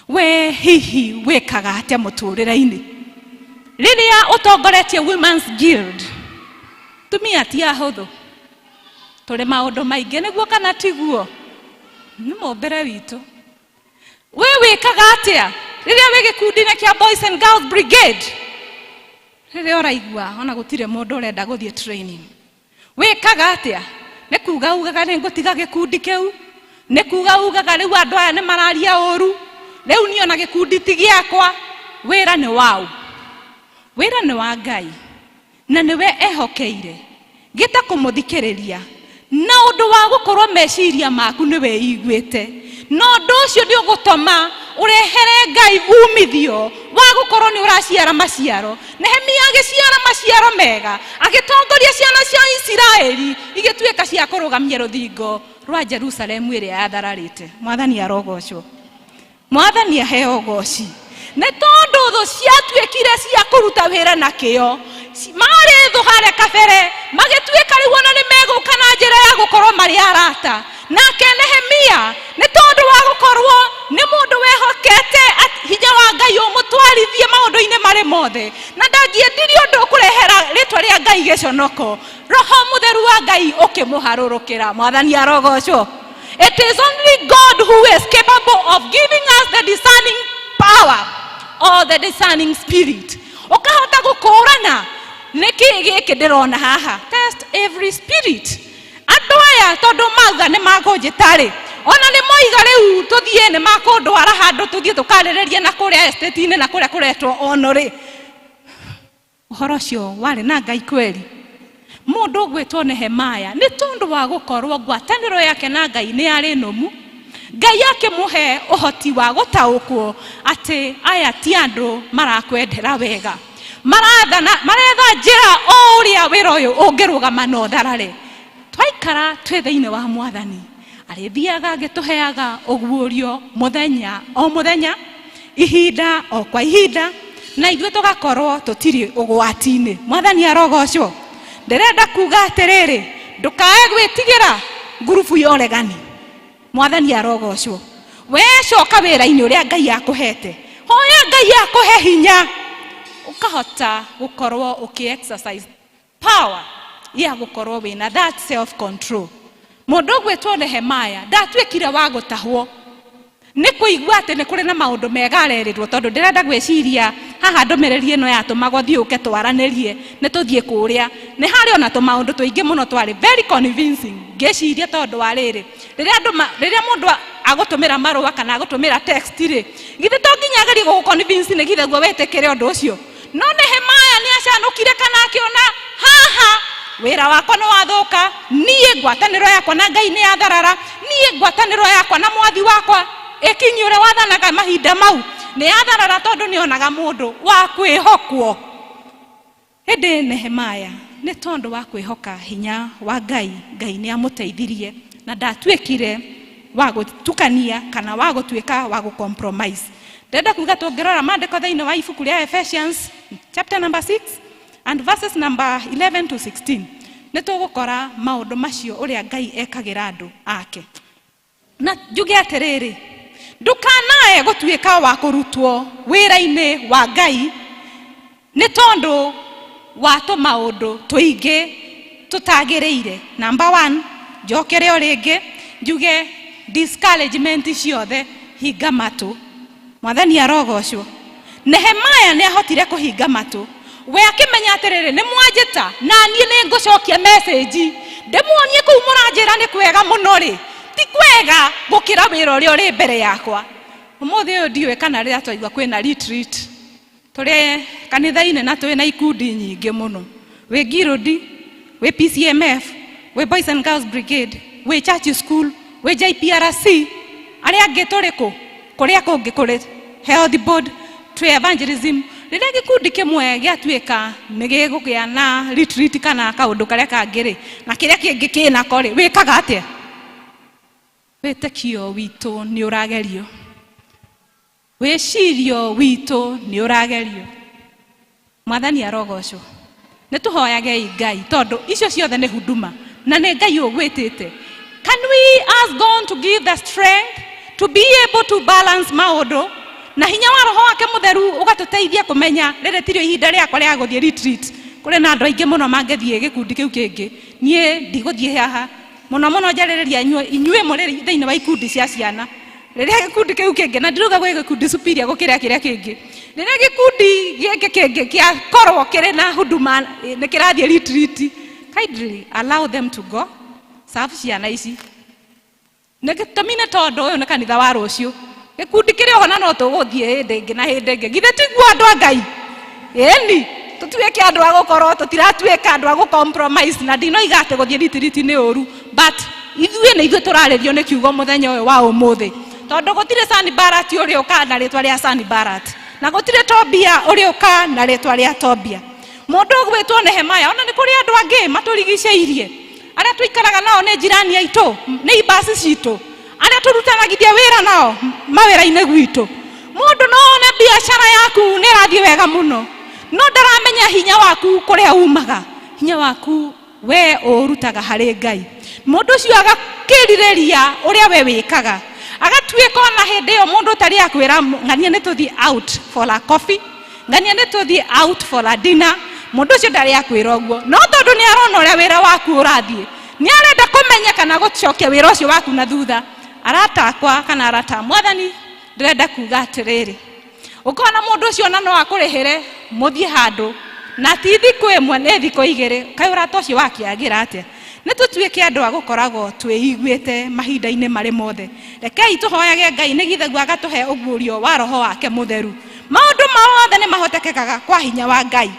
We hihi wĩkaga atĩa mũtũrĩre-inĩ rĩrĩa ũtongoretie Women's Guild? Tumia ti ahũthũ, tũrĩ maũndũ maingĩ, nĩguo kana tiguo? Nĩ mũmbĩre witũ. We wĩkaga atĩa rĩrĩa wĩ gĩkundi-inĩ kĩa Boys and Girls Brigade, rĩrĩa ũraigua ona gũtirĩ mũndũ ũrenda gũthiĩ training? Wĩkaga atĩa? Nĩ kuga ugaga nĩ ngũtiga gĩkundi kĩu? Nĩ kuga ugaga rĩu andũ aya nĩ mararia ũru, rĩu niĩ ona gĩkundi ti gĩakwa? Wĩra nĩ waũ? Wĩra nĩ wa Ngai, na nĩwe ehokeire. Gĩta kũmũthikĩrĩria na ũndũ wa gũkorwo meciria maku nĩ wĩiguĩte, na ũndũ ũcio nĩ ũgũtũma ũrehere Ngai umithio wa gũkorwo nĩ ũraciara maciaro. Nehemia agĩciara maciaro mega, agĩtongoria ciana cia Isiraeli igĩtuĩka cia kũrũgamia rũthingo rwa Jerusalemu ĩrĩa yathararĩte. Mwathani arogocwo, Mwathani aheo ũgoci, nĩ tondũ thũ ciatuĩkire cia kũruta wĩra na kĩo. Marĩ thũ harĩa kabere, magĩtuĩka rĩu ona nĩ megũka na njĩra ya gũkorwo marĩ arata. Nake Nehemia, nĩ tondũ wa gũkorwo nĩ mũndũ wehokete hinya wa Ngai ũmũtwarithie maũndũ-inĩ marĩ mothe, na ndangĩendirie ũndũ ũkũrehera rĩtwa rĩa Ngai gĩconoko, Roho Mũtheru wa Ngai ũkĩmũharũrũkĩra. Mwathani arogocwo. It is only God who is capable of giving us the discerning power or the discerning spirit. Ũkahota gũkũrana nĩkĩ gĩkĩ ndĩrona haha. Test every spirit. Andũ aya tondũ mauga nĩ makũnjĩta rĩ, ona nĩ moiga rĩu tũthiĩ, nĩ makũndwara handũ tũthiĩ tũkarĩrĩrie na kũrĩa estate-inĩ na kũrĩa kũretwo ono rĩ. Ũhoro ũcio warĩ na Ngai kweri. Mũndũ ũgwĩtwo Nehemaya, nĩ tondũ wa gũkorwo ngwatanĩro yake na Ngai nĩ yarĩ nũmu, Ngai akĩmũhe ũhoti wa gũtaũkwo atĩ aya ti andũ marakwendera wega, marathana, maretha njĩra o ũrĩa wĩra ũyũ ũngĩrũgama na ũtharare. Twaikara twĩ thĩinĩ wa Mwathani, arĩthiaga agĩtũheaga ũguũrio mũthenya o mũthenya, ihinda o kwa ihinda, na ithuĩ tũgakorwo tũtirĩ ũgwati-inĩ. Mwathani arogocwo. Ndĩrenda kuga atĩrĩrĩ, ndũkae gwĩtigĩra ngurubu ya ũregani. Mwathani arogocwo. We coka wĩra-inĩ ũrĩa Ngai akũhete, hoya Ngai akũhe hinya ũkahota gũkorwo ũkĩ exercise power ya gũkorwo wĩna that self control. Mũndũ ũgwĩtwo Nehemaya ndatuĩkire wa gũtahwo. Nĩ kũigua atĩ nĩ kũrĩ na maũndũ mega arerĩrwo tondũ ndĩrenda gwĩciria haha ndũmĩrĩri ĩno yatũmagwo thiĩ ũke twaranĩrie nĩ tũthiĩ kũrĩa nĩ harĩ ona tũmaũndũ tũingĩ mũno twarĩ very convincing ngĩciria tondũ wa rĩrĩ rĩrĩa mũndũ agũtũmĩra marũa kana agũtũmĩra text rĩ githĩ to nginya agerie gũgũ-convince nĩ githĩ guo wĩtĩkĩre ũndũ ũcio. No Nehemaya nĩ acanũkire kana akĩona haha wĩra wakwa nĩ wathũka, niĩ ngwatanĩro yakwa na Ngai nĩ yatharara, niĩ ngwatanĩro yakwa na mwathi wakwa ĩkinyi ũrĩa wathanaga mahinda mau nĩ yatharara tondũ nĩ onaga mũndũ wa kwĩhokwo. Ĩndĩ Nehemaya nĩ tondũ wa kwĩhoka hinya wa Ngai, Ngai nĩ amũteithirie na ndatuĩkire wa gũtukania kana wa gũtuĩka wa gũ-compromise. Ndĩrenda kuga tũngĩrora maandĩko thĩinĩ wa ibuku rĩa Ephesians chapter number 6 and verses number 11 to 16 nĩ tũgũkora maũndũ macio ũrĩa Ngai ekagĩra andũ ake. Na njuge atĩrĩrĩ, ndũkanae gũtuĩka wa kũrutwo wĩra-inĩ wa Ngai nĩ tondũ wa tũmaũndũ tũingĩ tũtagĩrĩire. Number 1, njokere o rĩngĩ njuge discouragement ciothe hinga matũ. Mwathani arogocwo. Nehemaya nĩ ahotire kũhinga matũ. We akĩmenya atĩrĩrĩ, nĩ mwanjĩta na niĩ nĩ ngũcokia message ndĩmuonie kũu mũranjĩra nĩ kwega mũno rĩ, ti kwega gũkĩra wĩra ũrĩa ũrĩ mbere yakwa. Ũmũthĩ ũyũ ndiũĩ kana rĩrĩa twaigua kwĩna retreat tũrĩ kanitha-inĩ na twĩna ikundi nyingĩ mũno, wĩ Girodi, wĩ PCMF, wĩ Boys and Girls Brigade, wĩ Church School, wĩ JPRC, arĩa angĩ tũrĩ kũ kũrĩa kũngĩ kũrĩ Health Board, twĩ evangelism. Rĩrĩa gĩkundi kĩmwe gĩatuĩka nĩ gĩgũgĩa na retreat kana kaũndũ karĩa kangĩ rĩ, na kĩrĩa kĩngĩ kĩnako rĩ, wĩkaga atĩa? Wĩtĩkio witũ nĩ ũragerio, wĩcirio witũ nĩ ũragerio. Mwathani arogocwo. Nĩ tũhoyagei Ngai tondũ icio ciothe nĩ huduma na nĩ Ngai ũgwĩtĩte. Can we ask God to give the strength to be able to balance maũndũ na hinya wa roho wake mũtheru ũgatũteithia kũmenya rĩrĩ tirio ihinda rĩakwa rĩa gũthiĩ retreat. Kũrĩ na andũ aingĩ mũno mangĩthiĩ gĩkundi kĩu kĩngĩ, niĩ ndigũthiĩ haha mũno mũno. Njarĩrĩria inyuĩ mũrĩ thĩinĩ wa ikundi cia ciana, rĩrĩa gĩkundi kĩu kĩngĩ, na ndiruga gwĩ gĩkundi superior gũkĩra kĩrĩa kĩngĩ, rĩrĩa gĩkundi gĩkĩ kĩngĩ kĩakorwo kĩrĩ na huduma nĩ kĩrathiĩ retreat, kindly allow them to go serve ciana ici. Nĩ gĩtũmi nĩ tondũ ũyũ nĩ kanitha wa rũciũ, gĩkundi kĩrĩ oho na no tũgũthiĩ hĩndĩ ĩngĩ na hĩndĩ ĩngĩ. Githĩ tiguo andũ a Ngai? Ĩni tũtuĩke andũ a gũkorwo tũtiratuĩka andũ a gũ-compromise. Na ndinoiga atĩ gũthiĩ retreat nĩ ũru, but ithuĩ nĩ ithuĩ tũrarĩrio nĩ kiugo mũthenya ũyũ wa ũmũthĩ, tondũ gũtirĩ Sanballat ũrĩ ũka na rĩtwa rĩa Sanballat, na gũtirĩ Tobia ũrĩ ũka na rĩtwa rĩa Tobia. Mũndũ ũgwĩtwo Nehemaya, ona nĩ kũrĩ andũ angĩ matũrigicĩirie arĩa tũikaraga nao, nĩ jirani aitũ, nĩ ibasi citũ, arĩa tũrutanagithia wĩra nao mawĩra-inĩ gwitũ. Mũndũ no one biacara yaku nĩ ĩrathiĩ wega mũno, no ndaramenya hinya waku kũrĩa umaga. Hinya waku we ũrutaga harĩ Ngai. Mũndũ ũcio agakĩrirĩria ũrĩa we wĩkaga, agatuĩka ona hĩndĩ ĩyo mũndũ ũtarĩ akwĩra ng'ania nĩ tũthiĩ out for a coffee, ng'ania nĩ tũthiĩ out for a dinner, mũndũ ũcio ndarĩ akwĩra ũguo, no tondũ nĩ arona ũrĩa wĩra waku ũrathiĩ, nĩ arenda kũmenya kana gũcokia wĩra ũcio waku na thutha. Arata akwa kana arata a Mwathani, ndĩrenda kuga atĩrĩrĩ, ũkona mũndũ ũcio ona no akũrĩhĩre mũthiĩ handũ, na ti thikũ ĩmwe, nĩ thikũ igĩrĩ, kaĩ ũrata ũcio wakĩagĩra atĩa? Nĩ tũtuĩke andũ a gũkoragwo twĩiguĩte mahinda-inĩ marĩ mothe. Rekei tũhoyage Ngai nĩgithaguo agatũhe ũguũrio wa roho wake mũtheru. Maũndũ mothe nĩ mahotekekaga kwa hinya wa Ngai,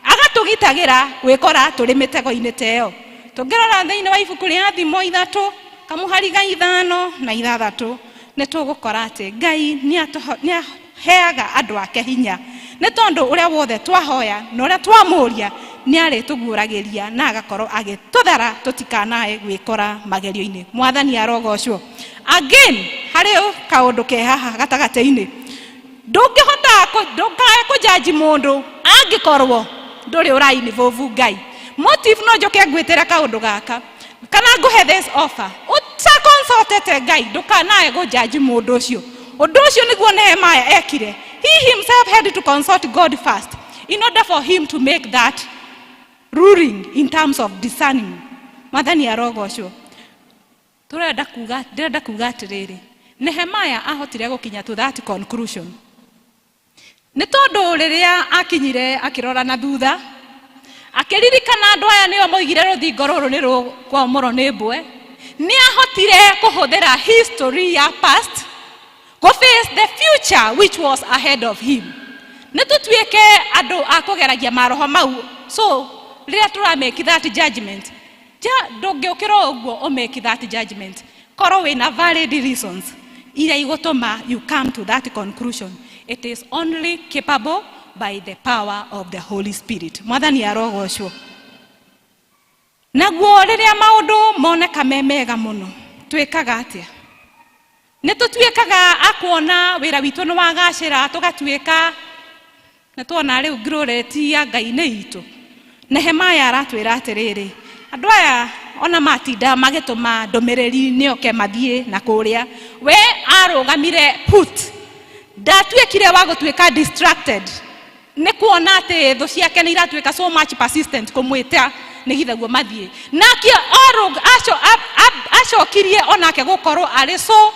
agatũgitagĩra gwĩkora tũrĩ mĩtego-inĩ ta ĩyo. Tũngĩrora thĩinĩ wa ibuku rĩa Thimo 3 kamũhari ga 5 na 6, nĩ tũgũkora atĩ Ngai nĩ aheaga andũ ake hinya, nĩ tondũ ũrĩa wothe twahoya na ũrĩa twamũria nĩ arĩtũguũragĩria na agakorwo agĩtũthara tũtikanae gwĩkora magerio-inĩ. Mwathani arogocwo. Again, harĩ kaũndũ ke haha gatagatĩ-inĩ, ndũngĩhota ndũkae kũjaji mũndũ angĩkorwo ndũrĩ ũra involve Ngai. Motive, no njoke ngwĩtĩre kaũndũ gaka kana ngũhe this offer, ũtaconsultete Ngai, ndũkanae gũjaji mũndũ ũcio. Ũndũ ũcio nĩguo Nehemiah ekire. He himself had to consult God first in order for him to make that ruling in terms of discerning. Mwathani arogocwo. Tũrenda kuga, ndĩrenda kuga atĩrĩrĩ, Nehemiah ahotire gũkinya to that conclusion nĩ tondũ rĩrĩa akinyire akĩrora na thutha, akĩririkana andũ aya nĩo moigire rũthingo rũrũ nĩ rũkwamũrwo nĩ mbwe, nĩ ahotire kũhũthĩra history ya past go face the future which was ahead of him. Nĩ tũtuĩke andũ a kũgeragia maroho mau. So rĩrĩa tũra make that judgment, ja ndũngĩũkĩra o ũguo ũ make that judgment. Korwo wĩna valid reasons iria igũtũma you come to that conclusion. It is only capable by the power of the Holy Spirit. Mwathani arogocwo. Naguo rĩrĩa maũndũ moneka me mega mũno, twĩkaga atĩa? Nĩ tũtuĩkaga a kuona wĩra witũ nĩ wagacĩra, tũgatuĩka nĩ tuona rĩu glory ti ya Ngai nĩ itũ. Nehemiah aratwĩra atĩrĩrĩ, andũ aya ona matinda magĩtũma ndũmĩrĩri nĩoke mathiĩ na kũrĩa, we arũgamire put, ndatuĩkire wa gũtuĩka distracted nĩ kuona atĩ thũ ciake nĩ iratuĩka so much persistent kũmwĩta nĩgitha guo mathiĩ nake. Acokirie onake gũkorwo arĩ so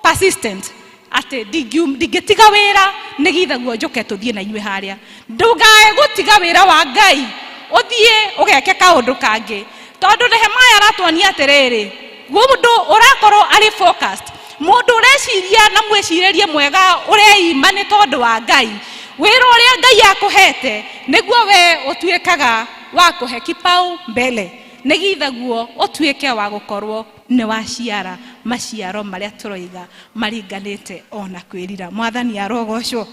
persistent atĩ ndingĩtiga wĩra nĩgitha guo njũke tũthiĩ na inyuĩ harĩa. Ndũgae gũtiga wĩra wa Ngai ũthiĩ ũgeke kaũndũ kangĩ, tondũ Nehemiah aratuonia atĩrĩrĩ, mũndũ ũrakorwo arĩ focused, mũndũ ũreciria na mwĩcirĩrie mwega, ũreima nĩ tondũ wa Ngai, wĩra ũrĩa Ngai akũhete nĩguo we ũtuĩkaga wa kũhe kipau mbele, nĩgitha guo ũtuĩke wa gũkorwo nĩ waciara maciaro marĩa tũroiga maringanĩte ona kwĩrira. Mwathani arogocwo.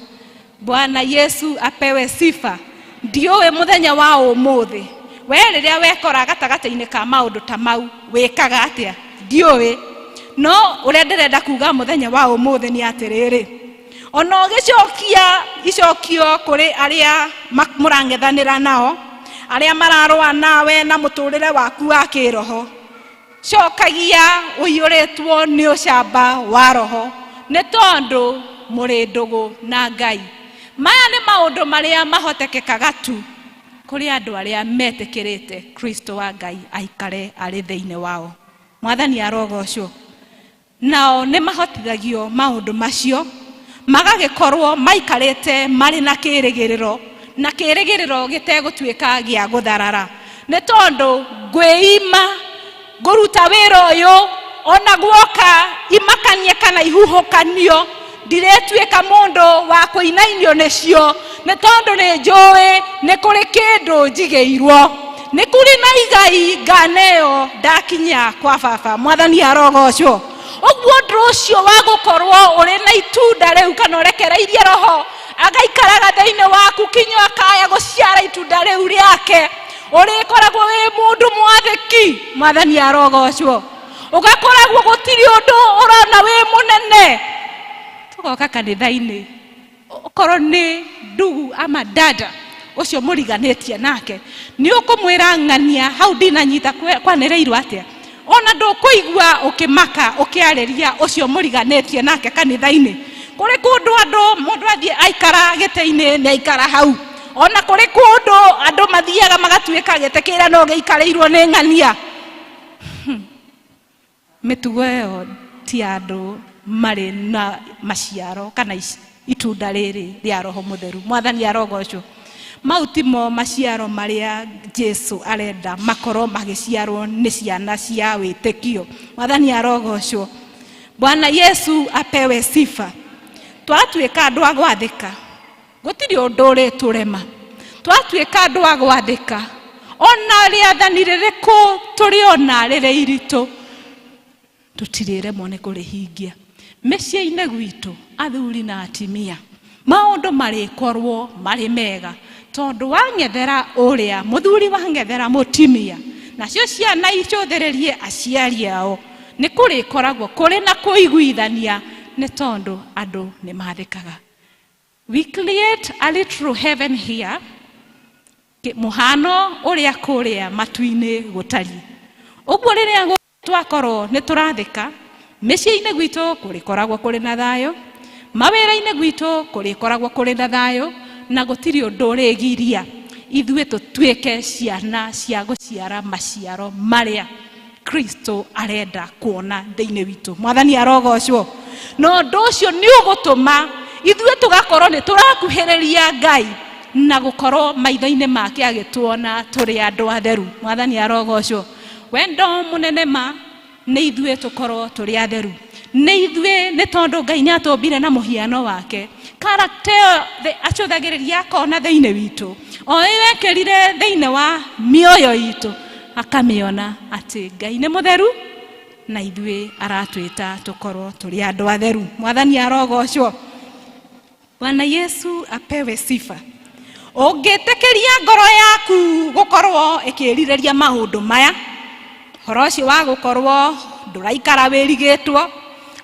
Bwana Yesu apewe sifa. Ndiũĩ mũthenya wa ũmũthĩ we rĩrĩa wekora gatagatĩ-inĩ ka maũndũ ta mau wĩkaga atĩa, ndiũĩ. No ũrĩa ndĩrenda kuga mũthenya wa ũmũthĩ nĩ atĩrĩrĩ, ona ũgĩcokia icokio kũrĩ arĩa mũrang'ethanĩra nao, arĩa mararũa nawe na mũtũrĩre waku wa kĩroho, cokagia ũiyũrĩtwo nĩ ũcamba wa roho, nĩ tondũ mũrĩ ndũgũ na Ngai. Maya nĩ maũndũ marĩa mahotekekaga tu kũrĩ andũ arĩa metĩkĩrĩte Kristo wa Ngai aikare arĩ thĩinĩ wao. Mwathani arogocwo. Nao nĩ mahotithagio maũndũ macio, magagĩkorwo maikarĩte marĩ na kĩrĩgĩrĩro, na kĩrĩgĩrĩro gĩtegũtuĩka gĩa gũtharara, nĩ tondũ ngwĩima ngũruta wĩra ũyũ ona guoka imakanie kana ihuhũkanio, ndirĩtuĩka mũndũ wa kũinainio nĩcio, nĩ tondũ nĩ njũĩ nĩ kũrĩ kĩndũ njigĩirwo, nĩ kũrĩ na igai nganeo ndakinya kwa baba. Mwathani arogocwo. Ũguo ũndũ ũcio wa gũkorwo ũrĩ na itunda rĩu, kana ũrekereirie roho agaikaraga thĩinĩ waku kinya akaya gũciara itunda rĩu rĩake, ũrĩkoragwo wĩ mũndũ mwathĩki. Mwathani arogocwo. Ũgakoragwo gũtirĩ ũndũ ũrona wĩ mũnene. Tũgoka kanitha-inĩ, okorwo nĩ ndugu ama dada ũcio mũriganĩtie nake, nĩ ũkũmwĩra ng'ania hau ndinanyita kwanĩrĩirwo atĩa, ona ndũkũigua ũkĩmaka ũkĩarĩria ũcio mũriganĩtie nake kanitha-inĩ. Kũrĩ kũndũ andũ mũndũ athiĩ aikara gĩtĩ-inĩ nĩ aikara hau, ona kũrĩ kũndũ andũ mathiaga magatuĩka gĩtĩ kĩrĩa no gĩikarĩirwo nĩ ng'ania. Mĩtugo ĩyo ti andũ marĩ na maciaro kana itunda rĩrĩ rĩa roho mũtheru. Mwathani arogocwo. Mau timo maciaro marĩa Jesu arenda makorwo magĩciarwo nĩ ciana cia wĩtĩkio. Mwathani arogocwo. Bwana Yesu apewe sifa. Twatuĩka andũ a gwathĩka, gũtirĩ ũndũ ũrĩtũrema. Twatuĩka andũ a gwathĩka, ona rĩathani rĩrĩkũ tũrĩona rĩrĩ iritũ, tũtirĩremwo nĩ kũrĩhingia. Mĩciĩ-inĩ gwitũ, athuri na atimia, maũndũ marĩkorwo marĩ mega, tondũ wang'ethera ũrĩa mũthuri, wang'ethera mũtimia, nacio ciana icũthĩrĩrie aciari ao, nĩ kũrĩkoragwo kũrĩ na kũiguithania, nĩ tondũ andũ nĩ mathĩkaga. We create a little heaven here, mũhano ũrĩa kũrĩa matu-inĩ gũtariĩ. Ũguo rĩrĩa twakorwo nĩ tũrathĩka, mĩciĩ-inĩ gwitũ kũrĩkoragwo kũrĩ na thayũ, mawĩra-inĩ gwitũ kũrĩkoragwo kũrĩ na thayũ, na gũtirĩ ũndũ ũrĩgiria ithuĩ tũtuĩke ciana cia gũciara maciaro marĩa Kristo arenda kuona thĩinĩ witũ. Mwathani arogocwo. Na ũndũ ũcio nĩ ũgũtũma ithuĩ tũgakorwo nĩ tũrakuhĩrĩria Ngai na gũkorwo maitho-inĩ make agĩtuona tũrĩ andũ atheru. Mwathani arogocwo. Wendo mũnene ma nĩ ithuĩ tũkorwo tũrĩ atheru, nĩ ithuĩ nĩ tondũ Ngai nĩ atũmbire na mũhiano wake. Character ĩyo acũthagĩrĩria akona thĩinĩ witũ, o ĩyo ekĩrire thĩinĩ wa mĩoyo itũ, akamĩona atĩ Ngai nĩ mũtheru na ithuĩ aratwĩta tũkorwo tũrĩ andũ atheru. Mwathani arogocwo. Bwana Yesu apewe sifa. Ũngĩtĩkĩria ngoro yaku gũkorwo ĩkĩrirĩria maũndũ maya, ũhoro ũcio wa gũkorwo ndũraikara wĩrigĩtwo,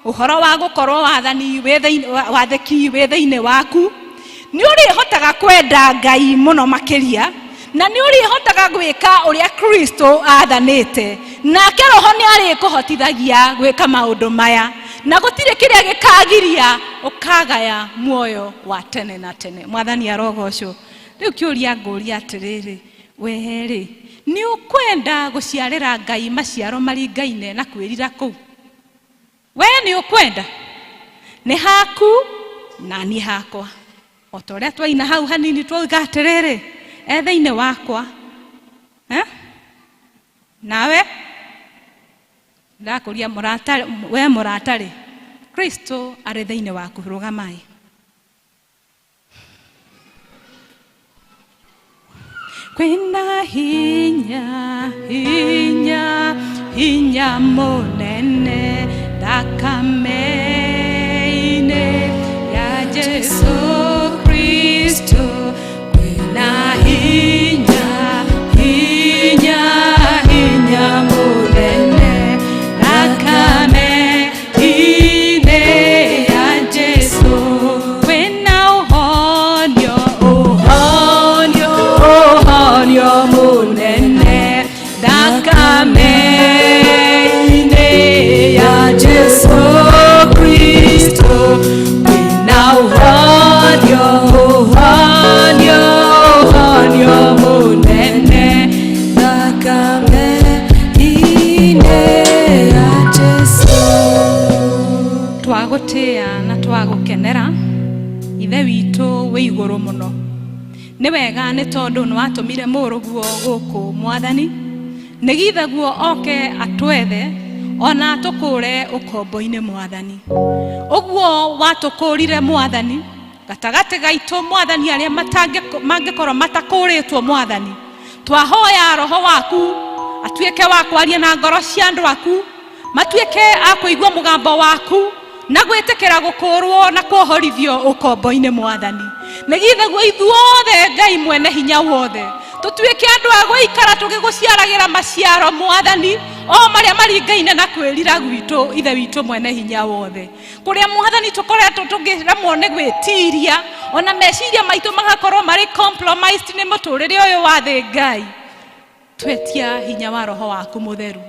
ũhoro wa gũkorwo wathani wĩ thĩinĩ, wathĩki wĩ thĩinĩ waku, nĩ ũrĩhotaga kwenda Ngai mũno makĩria, na nĩ ũrĩhotaga gwĩka ũrĩa Kristo athanĩte, nake Roho nĩ arĩkũhotithagia gwĩka maũndũ maya, na gũtirĩ kĩrĩa gĩkagiria ũkagaya muoyo wa tene na tene. Mwathani arogocwo. Rĩu kĩũria ngũria atĩrĩrĩ, we-rĩ nĩ ũkwenda gũciarĩra Ngai maciaro maringaine na kwĩrira kũu? We nĩ ũkwenda? Nĩ haku na niĩ hakwa. O ta ũrĩa twaina hau hanini twauga atĩrĩrĩ, e thĩinĩ wakwa. Nawe ndakũria mũrata, we mũratarĩ, Kristo arĩ thĩinĩ waku, rũgamai. Kwĩna hinya, hinya, hinya mũnene thakame-inĩ ya Jesu Kristo. Kwĩna hinya, hinya, hinya mũnene thakame-inĩ ya Jesu. Kwĩna ũhonio, ũhonio, ũhonio mũnene thakame-inĩ ya Jesu Kristo. Kwĩna ũhonio, ũhonio, ũhonio mũnene thakame-inĩ ya Jesu. Twagũtĩĩa na twagũkenera Ithe witũ wĩ igũrũ mũno. Nĩ wega nĩ tondũ nĩ watũmire mũrũguo gũkũ Mwathani, nĩgithaguo oke atwethe ona atũkũre ũkombo-inĩ Mwathani. Ũguo watũkũrire Mwathani gatagatĩ gaitũ Mwathani, arĩa mangĩkorwo matakũrĩtwo Mwathani, twahoya Roho waku atuĩke wa kwaria na ngoro cia andũ aku, matuĩke a kũigua mũgambo waku na gwĩtĩkĩra gũkũrwo na kuohorithio ũkombo-inĩ Mwathani, nĩgithaguo ithuothe Ngai mwene hinya wothe tũtuĩke andũ a gũikara tũgĩgũciaragĩra maciaro Mwathani, o marĩa maringaine na kwĩrira gwitũ Ithe witũ mwene hinya wothe. Kũrĩa Mwathani tũkoretwo tũkĩremwo nĩ gwĩtiria, ona meciria maitũ magakorwo marĩ compromised nĩ mũtũrĩre ũyũ wa thĩ Ngai, twetia hinya wa Roho waku mũtheru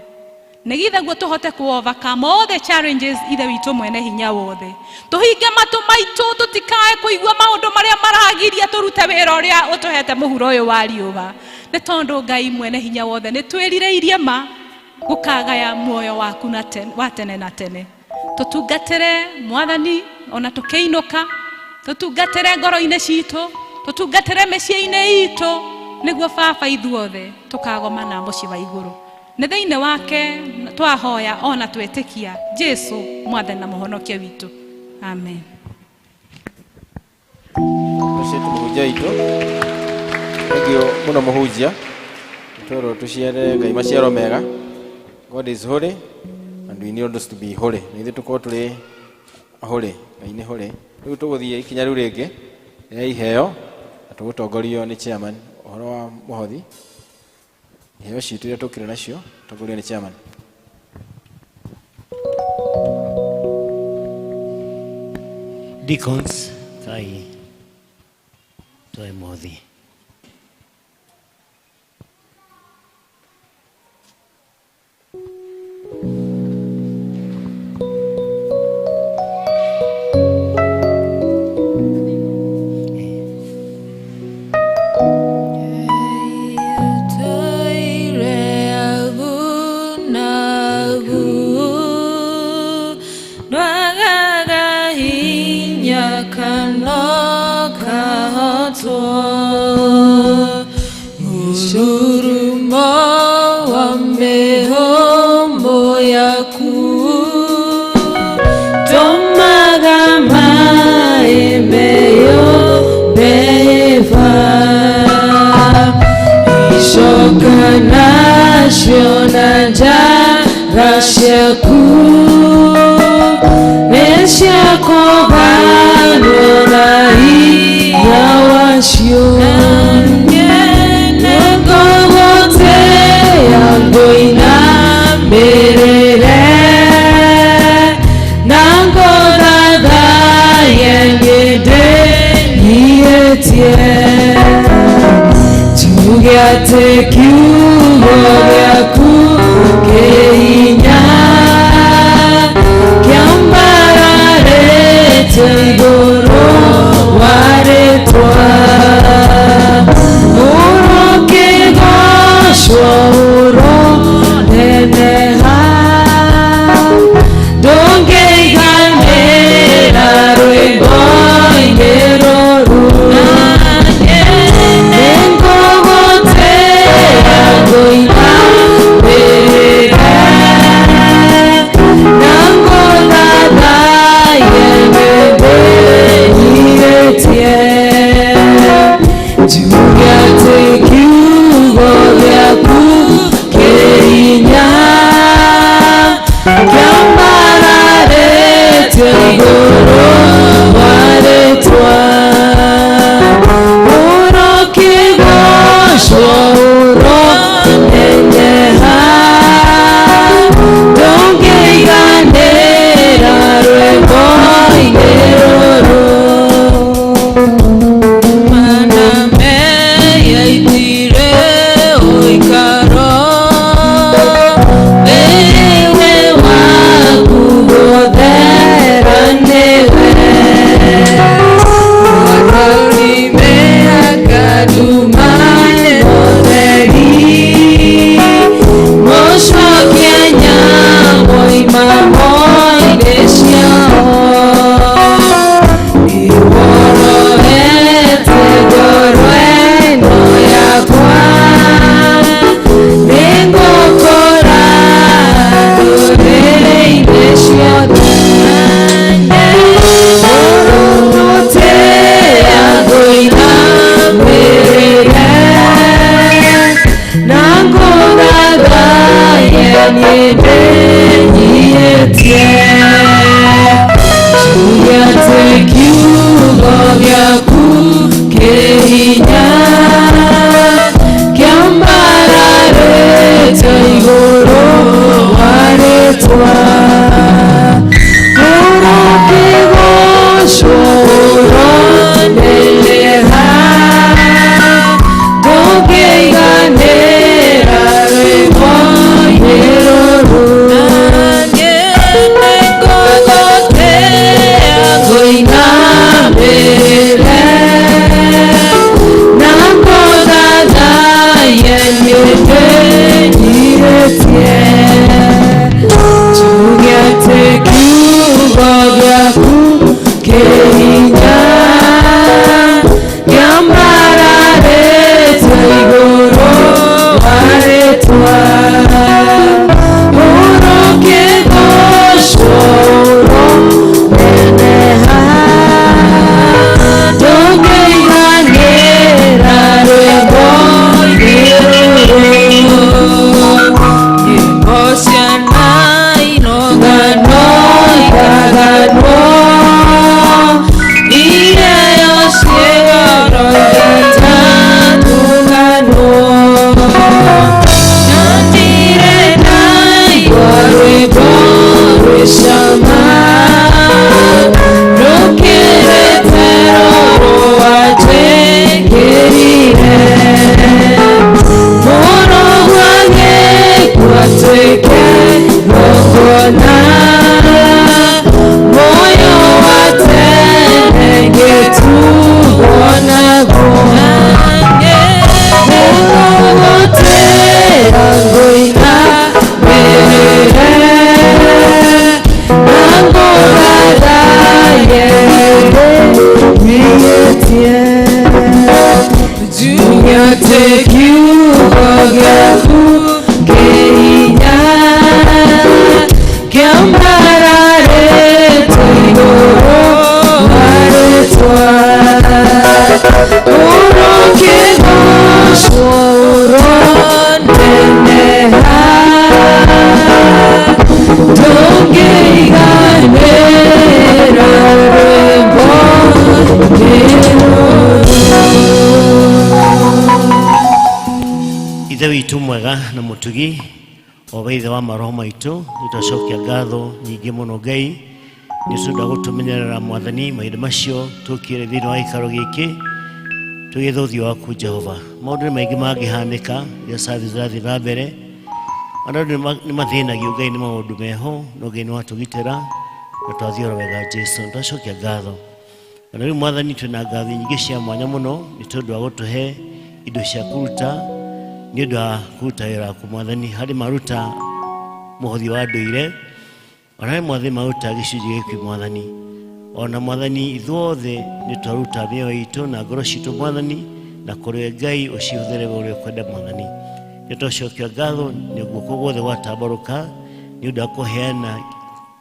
nĩgithaguo tũhote ku overcome all the challenges Ithe witũ mwene hinya wothe. Tũhinge matũ maitũ tũtikae kũigua maũndũ marĩa maragiria tũrute wĩra ũrĩa ũtũhete mũhuro ũyũ wa riũa, nĩ tondũ Ngai mwene hinya wothe nĩ twĩrirĩirie ma gũkagaya muoyo waku na wa tene na tene. Tũtungatĩre Mwathani ona tũkĩinũka, tũtungatĩre ngoro-inĩ citũ, tũtungatĩre mĩciĩ-inĩ itũ, nĩguo Baba ithuothe tũkagomana mũciĩ wa igũrũ. Nĩ thĩinĩ wake twahoya ona twetĩkia, Jesu Mwathani na Mũhonokia witũ. Amen. Appreciate mũhunjia witũ. Thank you mũno mũhunjia. Twerwo tũciare Ngai maciaro mega. God is holy and we need us to be holy. Na ithuĩ tũkorwo tũrĩ holy. Ngai nĩ holy. Rĩu tũgũthiĩ ikinya rĩu rĩngĩ rĩa iheo na tũgũtongorio nĩ chairman ũhoro wa mũhothi. Iheo citũ iria tũkire nacio tongorio nĩ chairman. Deacons, kai toe mothi. Dwaga Kũhotwo mũrurumo wa mĩhũmũ yaku tũmaga maĩ meyũmbe hĩba icoka nacio na njara ciaku nĩciakũganwo na hinya wacio nĩngũgũtĩĩa ngũinamĩrĩre na ngũthathaiye nĩndĩnyiihĩtie njuge atĩ kiugo gĩaku kĩ hinya kĩambararĩte igũrũ wa rĩtwa ũrokĩgocwo ũroneneha ndũngĩiganĩra rwĩmbo-inĩ rũrũ nĩngũgũtĩĩa ngũinamĩrĩre na ngũthathaiye nĩndĩnyiihĩtie njuge atĩ kiugo gĩaku kĩ hinya kĩambararĩte igũrũ wa rĩtwa ũrokĩgocwo ũroneneha ndũngĩiganĩra rwĩmbo-inĩ rũrũ. Mana Kiugo gĩaku kĩ hinya kĩambararĩte igũrũ wa rĩtwa ũrokĩgocwo ũroneneha ndũngĩiganĩra rwĩmbo Ithe witũ mwega na mũtugi o we ithe wa maroho maitũ nĩtwacokia ngatho nyingĩ mũno Ngai nĩ tondũ wa gũtũmenyerera mwathani mahinda macio tũkire thĩinĩ wa gĩikaro gĩkĩ tũgĩetha ũthiũ waku Jehova. Maũndũ nĩ maingĩ mangĩhanĩka rĩrĩa service ĩrathiĩ na mbere, ona andũ nĩ mathĩnagio Ngai nĩ maũndũ meho, no Ngai nĩ watũgitĩra na twathiĩ oro wega Jesu. Nĩtwacokia ngatho na rĩu mwathani twĩna ngatho nyingĩ cia mwanya mũno nĩ tondũ wa gũtũhe indo cia kũruta nĩ ũndũ wa kũruta wĩra waku mwathani. Harĩ maruta mũhothi wa ndũire, ona harĩ mwathani maruta gĩcunjĩ gĩkĩ mwathani, ona mwathani ithuothe nĩ twaruta mĩoyo itũ na ngoro citũ mwathani, na kũrĩ we Ngai ũcihũthĩre we ũrĩa ũkwenda mwathani. Nĩ twacokia ngatho nĩ guoko guothe gwatambarũka nĩ ũndũ wa kũheana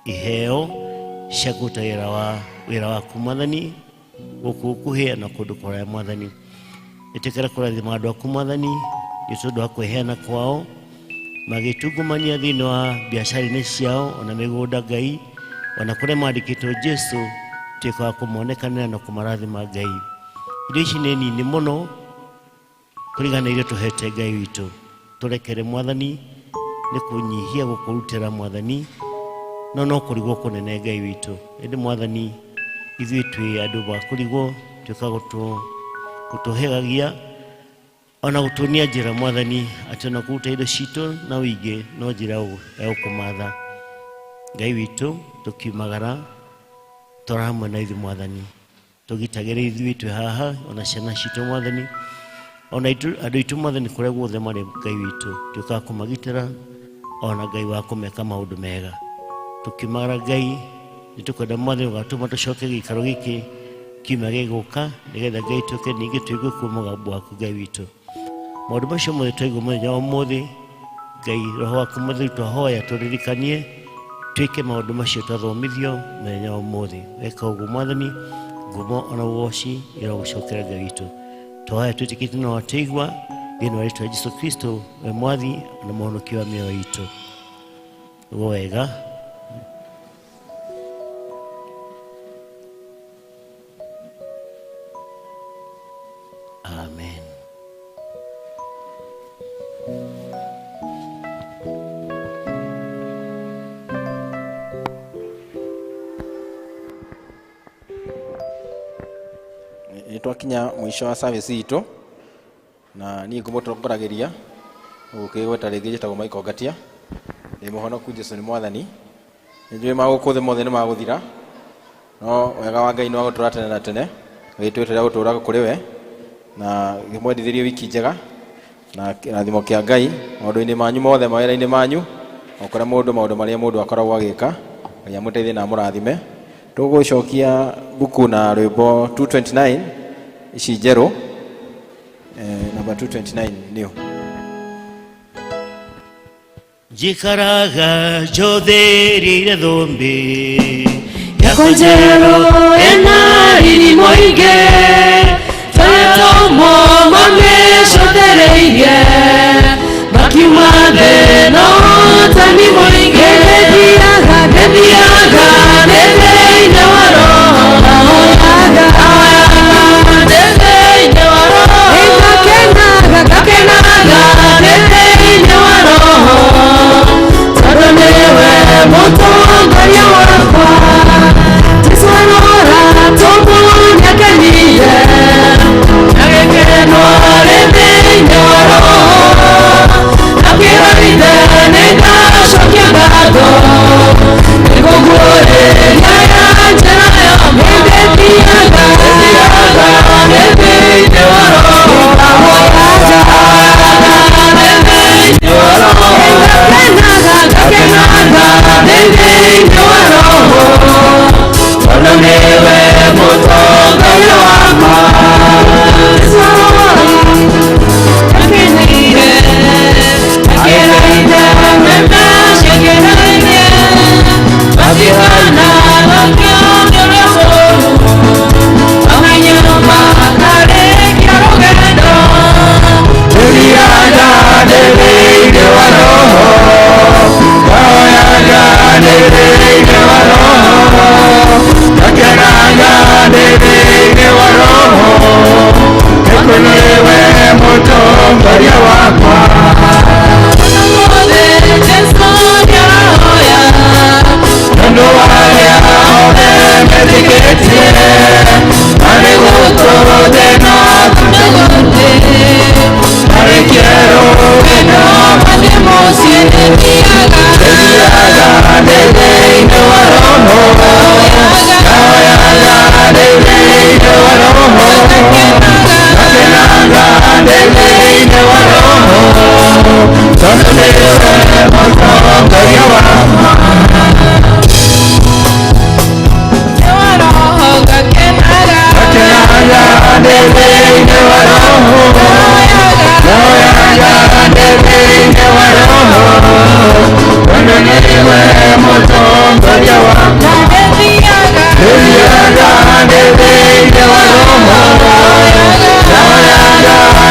iheo cia kũruta wĩra waku mwathani gũkũ gũkuhĩ na kũndũ kũraya mwathani. Ĩtĩkĩra kũrathima andũ aku mwathani nĩ tondũ wa kwĩheana kwao magĩtungumania thĩinĩ wa biacara-inĩ ciao ona mĩgũnda Ngai, ona kũrĩa mandĩkĩtwo Jesu tuĩka wa kũmonekanĩra na kũmarathima Ngai. Indo ici nĩ nini mũno kũringana na iria tũhete Ngai witũ. Tũrekere mwathani nĩ kũnyihia gũkũrutĩra mwathani, no no kũrigwo kũnene Ngai witũ. Ĩndĩ mwathani ithuĩ twĩ andũ ba kũrigwo, tuĩka gũtũhegagia ona gũtuonia njĩra mwathani atĩ ona kũruta indo citũ na ũingĩ no njĩra ya gũkũmatha Ngai witũ. Tũkiumagara twara hamwe na ithuĩ mwathani, tũgitagĩre ithuĩ twĩ haha ona ciana citũ mwathani, ona andũ aitũ mwathani kũrĩa guothe marĩ Ngai witũ, tuĩka wa kũmagitĩra ona Ngai wa kũmeka maũndũ mega. Tũkiumagara Ngai nĩ tũkwenda mwathani ũgatũma tũcoke gĩikaro gĩkĩ kiumia gĩgũka nĩgetha Ngai tũke ningĩ tũigue kuuma mũgambo waku Ngai witũ. Maũndũ macio mothe twaigua mũthenya wa ũmũthĩ Ngai roho waku mũtheru twahoya tũririkanie twĩke maũndũ macio twathomithio mũthenya wa ũmũthĩ. Weka ũguo mwathani ngumo ona ũgoci ĩrogũcokera Ngai witũ. Twahoya twĩtĩkĩtie na watũigua thĩinĩ wa rĩtwa rĩa Jesũ Kristo we mwathi na mũhonokia wa mĩoyo itũ. Ũguo wega. Amen. Nĩ twakinya mũico wa service itũ na niĩ ngũmũtongorageria gũkĩgweta rĩngĩ njĩtagwo Michael Ngatia, ndĩ mũhonoku Jesũ nĩ mwathani. Nĩ njũĩ magũkũ thĩ mothe nĩ magũthira, no wega wa Ngai nĩ wa gũtũũra tene na tene. Ngai twĩtĩre gũtũũra kũrĩ we na ngĩmwendithĩrie wiki njega na kĩrathimo kĩa Ngai maũndũ-inĩ manyu mothe, mawĩra-inĩ manyu, o kũrĩa mũndũ maũndũ marĩa mũndũ akoragwo agĩka, Ngai amũteithie na amũrathime. Tũgũcokia mbuku na rwĩmbo 229 ici njerũ, namba 229 nĩyo. Njikaraga njothĩrĩire thũmbĩ yakwa njerũ ĩna riri mũingĩ, twetũmwo mamĩcothereirie makiuma thĩ no tani mũingĩ. Nĩthiaga nĩ thĩinĩ